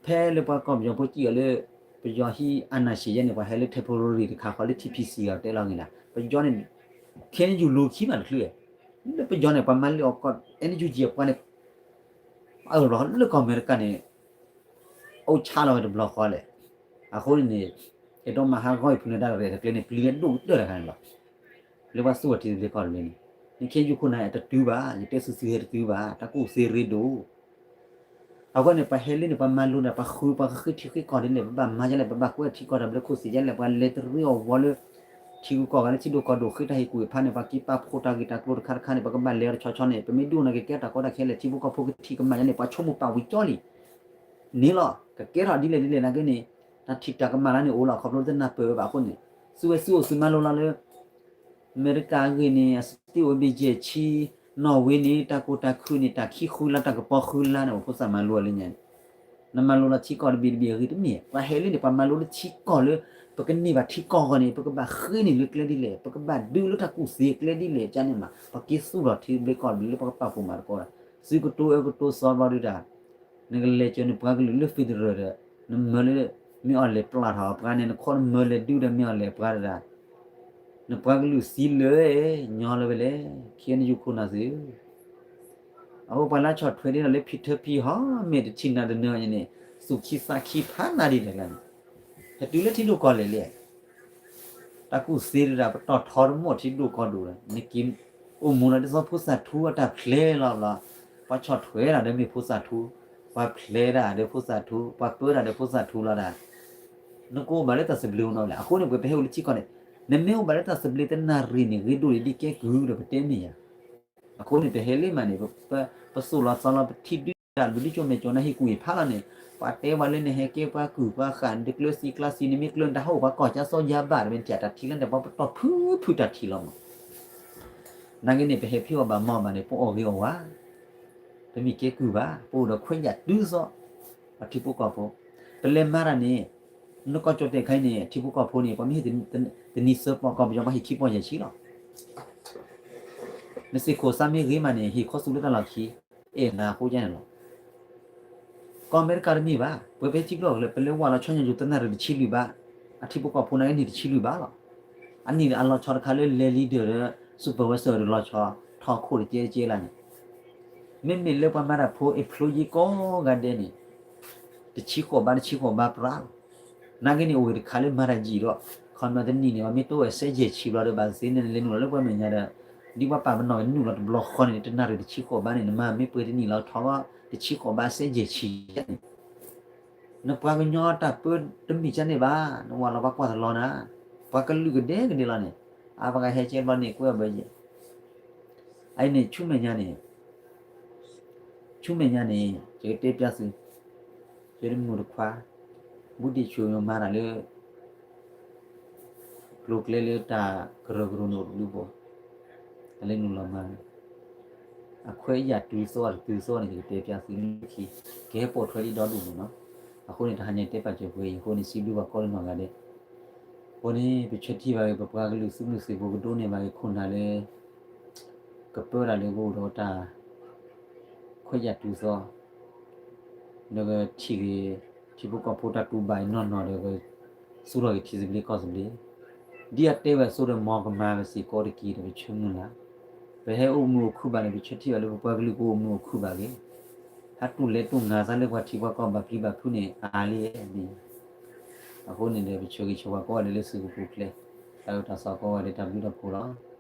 ဖဲလၢပှၤကီၢ်ပယီၤဖိစံၣ်အီၤလၢ ပယီၤဟံးအာဏာရှင်ယဲန့ၣ် ပှၤဟဲလၢ temporary တခါဃီလၢ T P C အီၤတဲလီၤဂ့ၤလီၤ. ပယီၤန့ၣ် ခဲအံၤယူၤလူၤခံမးတချုး, လၢပယီၤန့ၣ် ပှၤမၤလၢအီၤကီၢ် N U G အပှၤန့ၣ် အၢၣ်လီၤလၢကီၢ်အမဲရကၤန့ၣ် အိၣ်ဆါလီၤဝဲတဘျီဃီလဲၣ်. အဃိန့ၣ်န့ၣ် အဲၣ်ဒိးမၤဟးဂီၤအံၤဖုန့ၣ်တၢ်ရဲၣ်တကျဲန့ၣ် ပျံၤဝဲဒိၣ်ကတၢၢ်တခါန့ၣ်လီၤ. လၢပှၤသူၣ်ထီၣ်ထံသဘျ့ကီၢ်သဘျ့န့ၣ် နခဲယူၤခိၣ်နၢ်တတုၤဘၣ်, ယတဲစုာ်စုာ်ဟဲတတုၤဘၣ်, တၢ်ကူၣ်သ့ရ့ဒိၣ်. အဃိန့ၣ် ပှၤဟဲလၢန့ၣ် ပှၤမၤလိန့ၣ် ပှၤဃု ပှၤကဃ့ထံဃ့ကီၢ်ဒ်လဲၣ်, ပဘၣ်မၤဒ်လဲၣ်, ပဘၣ်ကွဲးထံကီၢ်တၢ်ဘျၢခိၣ်သ့ၣ်ဒ်လဲၣ်, ပှၤလဲၤတရံးအီၣ်ဝီလၢ ထံဂုၤကီၢ်ဂၤလၢထံဒိၣ်ကီၢ်ဒိၣ်ဃ့တၢ်ဟ့ၣ်ကူၣ်ဟ့ၣ်ဖးန့ၣ် ပှၤက့ၤပာ်ဖှိၣ်တၢ်ဂ့ၢ်တၢ်ကျိၤတခါတခါန့ၣ် ပကဘၣ်လဲၤအီၤတဆီဆီန့ၣ် ပမ့ၢ်ဒိၣ်န့ၣ် ကကဲတၢ်ကီတၢ်ခဲလဲၣ်, ထံဖိကီၢ်ဖိကထံၣ်ကမၣ်ယါန့ၣ် ပှၤဆိကမိၣ်ပာ်ဝံၤကၠီလံ န့ၣ်လီၤ. ကကဲထီၣ်ဒ်လဲၣ်ဒ်လဲၣ်နာ်က့န့ၣ် တၢ်ထံၣ်တၢ်ကမၣ်လၢန့ၣ်အိၣ်လီၤ. ခီဖျိလၢတနၢ်ပၢၢ်ဝဲဘၣ်အဃိန့ၣ် သုဝဲသုအိၣ်သုမၤလိလီၤလၢ အမဲရကၤအဂ့ၢ်န့ၣ် အစတ့အိၣ်ဘ့ၣ်ယဲၢ်ဆံ, နီၣ်ဝ့န့ၣ် တၢ်ကိၢ်တၢ်ခုၣ်န့ၣ် တၢ်ခံဃုလါ တၢ်ကပီၤဃုလါန့ၣ် အိၣ်ဖိသၣ်မၤလိလၢညါန့ၣ် နမၤလိလီၤထံကီၢ်တဘ့ၣ်တဘ့ၣ်အဂ့ၢ်တမ့ၢ်, ပှၤဟဲလၢန့ၣ် ပှၤမၤလိလၢထံကီၢ်လၢ ပကန့ၢ်ဘၣ်ထံကီၢ်အဂီၢ်န့ၣ် ပကဘၣ်ဃ့န့ၢ်လၢကျဲဒ်လဲၣ်, ပကဘၣ်ဒုးလၢတၢ်ကူၣ်သ့ကျဲဒ်လဲၣ် ကန့ၣ်မး ပက့ၤသူၣ်ထီၣ်ထံသဘျ့ကီၢ်သဘျ့လၢပကပာ်ဖှိၣ်မၤသကိး, သုကတိၤအၢကတိၤသီဘျီဒုးတၢ် နကလဲၤကၢၤနပှၤကလုာ်လၢ federal ဒီး နမၢလၢ မ့ၢ်အီၤလဲၤပျၢ်ထီၣ်ပှၤန့ၣ် နခီနမၢလဲၤဒုးဒီးမ့ၢ်အီၤလဲၤပှၤတဒၣ်, နပှၤကလုာ်သံလၢာ်ညီလၢၤဝဲလဲၣ်, ခဲအံၤနယူၤခိၣ်နၢ်သု, အဃိပှၤလၢဆီၣ်ထွဲဒ်ဒီးလၢဖံထၢဖံဟီ မ့ၢ်တထံၣ်နၤတနၢၤန့ၣ် သူၣ်ခံသးခံဖးနၤဒ်လဲၣ်န့ၣ်, ဟဲတုၤလၢထံဒိၣ်ကီၢ်လဲၢ်လဲၣ် တၢ်ကူၣ်သ့တဒၣ် ပတီၢ်ထီတမီၢ်ထံဒိၣ်ကီၢ်ဒိၣ်ဒီး နက့ၤအိၣ်မူလီၤဒ်သိးဖိသၣ်ထူအတၢ်ဖျဲလီၤဘျီ, ပှၤဆီၣ်ထွဲဒၣ်ဒီးမ့ၢ်ဖိသၣ်ထူ, ပှၤဖျဲဒၣ်ဒီးဖိသၣ်ထူ, ပှၤပၢဒၣ်ဒီးဖိသၣ်ထူလီၤဒၣ်, နကအိၣ်ဘၣ်လၢတၢ်သဘျ့နီတဘျီလဲၣ်. အဃိန့ၣ် ပှၤပဟဲအိၣ်လၢထံကီၢ်န့ၣ် နမ့ၢ်အိၣ်ဘၣ်လၢတၢ်သဘျ့တနၣ်ရံၣ်န့ၣ် ဂ့ၤဒိၣ်န့ၢ်ဒ်ကဲကုၢ်ဒီးပတဲမ့ၢ်ယၤ အဃိန့ၣ် ပဟဲလၢမးန့ၣ် ပသိၣ်လီၤသီလီၤ ပထံၣ်ဒုးတၢ်ဘျုးဒ်ကၠိမဲာ်ကၠိနၢ်ဟ့ၣ်ကူၣ်ဟ့ၣ်ဖးလီၤန့ၣ် ပှၤတဲဝဲလၢနဟဲကဲပှၤကုၢ်ပှၤဃၣ် နတကျၢၤသံကျါသံ နမ့ၢ်ကျၢၤနတၢ်ဟးအိၣ်ပှၤကီၢ်ကၠၢ်စီယါဘၣ် တမ့ၢ်တၢ်ထံၣ်လၢနတၢ်ပှၤပတီၢ်ဖုဖုတၢ်ထံၣ်လီၤမး နာ်က့န့ၣ် ပဟဲဖံးအီၣ်ဘၣ်မၤအီၣ်ဘၣ်န့ၣ် ပအီၣ်ဂ့ၤအီၣ်ဝါ တမ့ၢ်ကဲကုၢ်ဘၣ် ပအိၣ်ဒီးခွဲးယာ်တုၤသီ ပှၤထံဖိကီၢ်ဖိ ပလဲၤမၤတၢ်န့ၣ် နကီၢ်ကၠီၣ်တဲၣ်ခါအံၤန့ၣ် ထံဖိကီၢ်ဖိန့ၣ် ပှၤမ့ၢ်ဟ့ၣ်တနံၤသၢပီၢ် ကီၢ်ပယီၤပှၤဟ့ၣ်ခံပီၢ်ယဲၢ်ဆံလီၤ. နစ့ၢ်ခိၣ်သးမ့ၢ်ဂ့ၤမးန့ၣ် ဟ့ၣ်ခီဆူလၢတၢ်လီၢ်ခံ အဲၣ်နၤအဃိကန့ၣ်လီၤ. ကီၢ်အမဲရကၤတမ့ၢ်ဘၣ် ပဝဲပဟဲထံကျိအီၤကလဲာ် ပလဲၤဝဲလီၤဆီညါယိၤတနၣ်ရံၣ်တဆံလွံၢ်ဘး အထံဖိကီၢ်ဖိနာ်က့န့ၣ်တဆံလွံၢ်ဘးလီၤ. အနံၣ်အလီၤဆီတခါလၢလဲၤလံဒၢးဒီး supervisor ဒီးလီၤဆီ ထီၣ်ခိၣ်တကဲတကဲလၢန့ၣ် မ့မ့ၢ်လၢပှၤမၤတၢ်ဖိ employee ကိးဂၤဒဲးန့ၣ် တဆံဃိးဘး တဆံဃိးဘးပြးလီၤ. နာ်က့န့ၣ် အိၣ်ဂ့ၤတခါလၢမၤတၢ်ယံာ်ဒီး ခီမီတနံၣ်န့ၣ် ပှၤမ့ၢ်တိၢ်ဝဲစဲယဲၢ်ဆံဘျီဒီး ဘၣ်သ့န့ၣ် နလဲၤနုာ်လီၤလၢပှၤမဲာ်ညါဒီး ဒ်ပှၤပာ်ပနီၣ်ကနုာ်လီၤတဘျီဃီန့ၣ် တနၣ်ရံၣ်တဆံဃိးဘးန့ၣ် နမၤမ့ၢ်ပှဲၤတနံၣ်လီၤထီလီၤ တဆံဃိးဘးစဲယဲၢ်ဆံန့ၣ် နပှၤကညီတၢ်ပၢတမ့ၢ်ကန့ၣ်ဘၣ် နဝၤလီၤပှၤကွၢ်တလီၤနၤ ပှၤကလုာ်ကဒဲကဒဲလီၤန့ၣ် အါပှၤကဟဲကဲဘျီန့ၣ် ကွဲးဘၢယဲၢ် အအံၤန့ၣ် ဆူမဲာ်ညါန့ၣ် ဆူမဲာ်ညါန့ၣ် ယကတဲပျးသု ယတမုၢ်တခွါ ဘူးတံၢ်ဆူၣ်မၤတၢ်လၢ ကျိၤကျဲလၢတၢ်ကရၢကရိန့ၣ်အိၣ်တဘျုးဘိ တၢ်လၢနုာ်လီၤမၤန့ၣ် အခွဲးအယာ်တုၤသီတတုၤသီန့ၣ် ယကတဲပျးသုလၢခံ ကဟဲပိာ်ထွဲဒ်ဒီဒူၣ်မးနီၤ အဃိန့ၣ် တဟါညါတဲပာ်စၢၤပှဲၤအံၤအဃိန့ၣ် စံးဘျုးဘၣ်ကိးနီၢ်ဂၤဒဲး အဃိန့ၣ် ပဆၢထံၣ်ဘၣ်ဂ့ၤ ပပှၤကလုာ်သုးမုၢ်သံၣ်ဘိကဒိးန့ၢ်ဘၣ်ဂ့ၤခိၣ်နၢ်လၢ ကပၢတၢ်လၢပအိၣ်ဒီးတၢ် ခွဲးယာ်တုၤသီ ဒီးကထံၣ်ဂ့ၤ ထံဖိကီၢ်ဖိတၢ်တူၢ်ဘၣ်အံၤနီၢ်နီၢ်ဒီးက သူၣ်ထီၣ်ဂ့ၤထံသဘျ့ကီၢ်သဘျ့ ဒ်အတဲဝဲအသိးဒီး မ်ကမၤဝဲစ့ၢ်ကီးတက့ၢ်ဒီး ပဆၢမုၢ်လၢ် ပဟဲအိၣ်မုာ်အိၣ်ခုၣ်ဘၣ်န့ၣ် ပဆၢထံၣ်ဘၣ်လၢပပှၤကလုာ်ကအိၣ်မုာ်အိၣ်ခုၣ်ဘၣ်ဂ့ၤ ဟးတူၢ်လဲၤတူၢ်ငါသးလၢပှၤထံပှၤကီၢ်ဘၣ်ပျံၤဘၣ်ဖုးန့ၣ် အါလံဧါန့ၣ် အဃိန့ၣ်ဒီး ပဆၢဂ့ၤဆၢဝါကိးဂၤဒဲးလၢသုးကပူၤကျဲ တၢ်အၢတၢ်သီကိးဂၤဒဲးတၢ်ဘျုးတၢ်ဖှိၣ်လီၤ.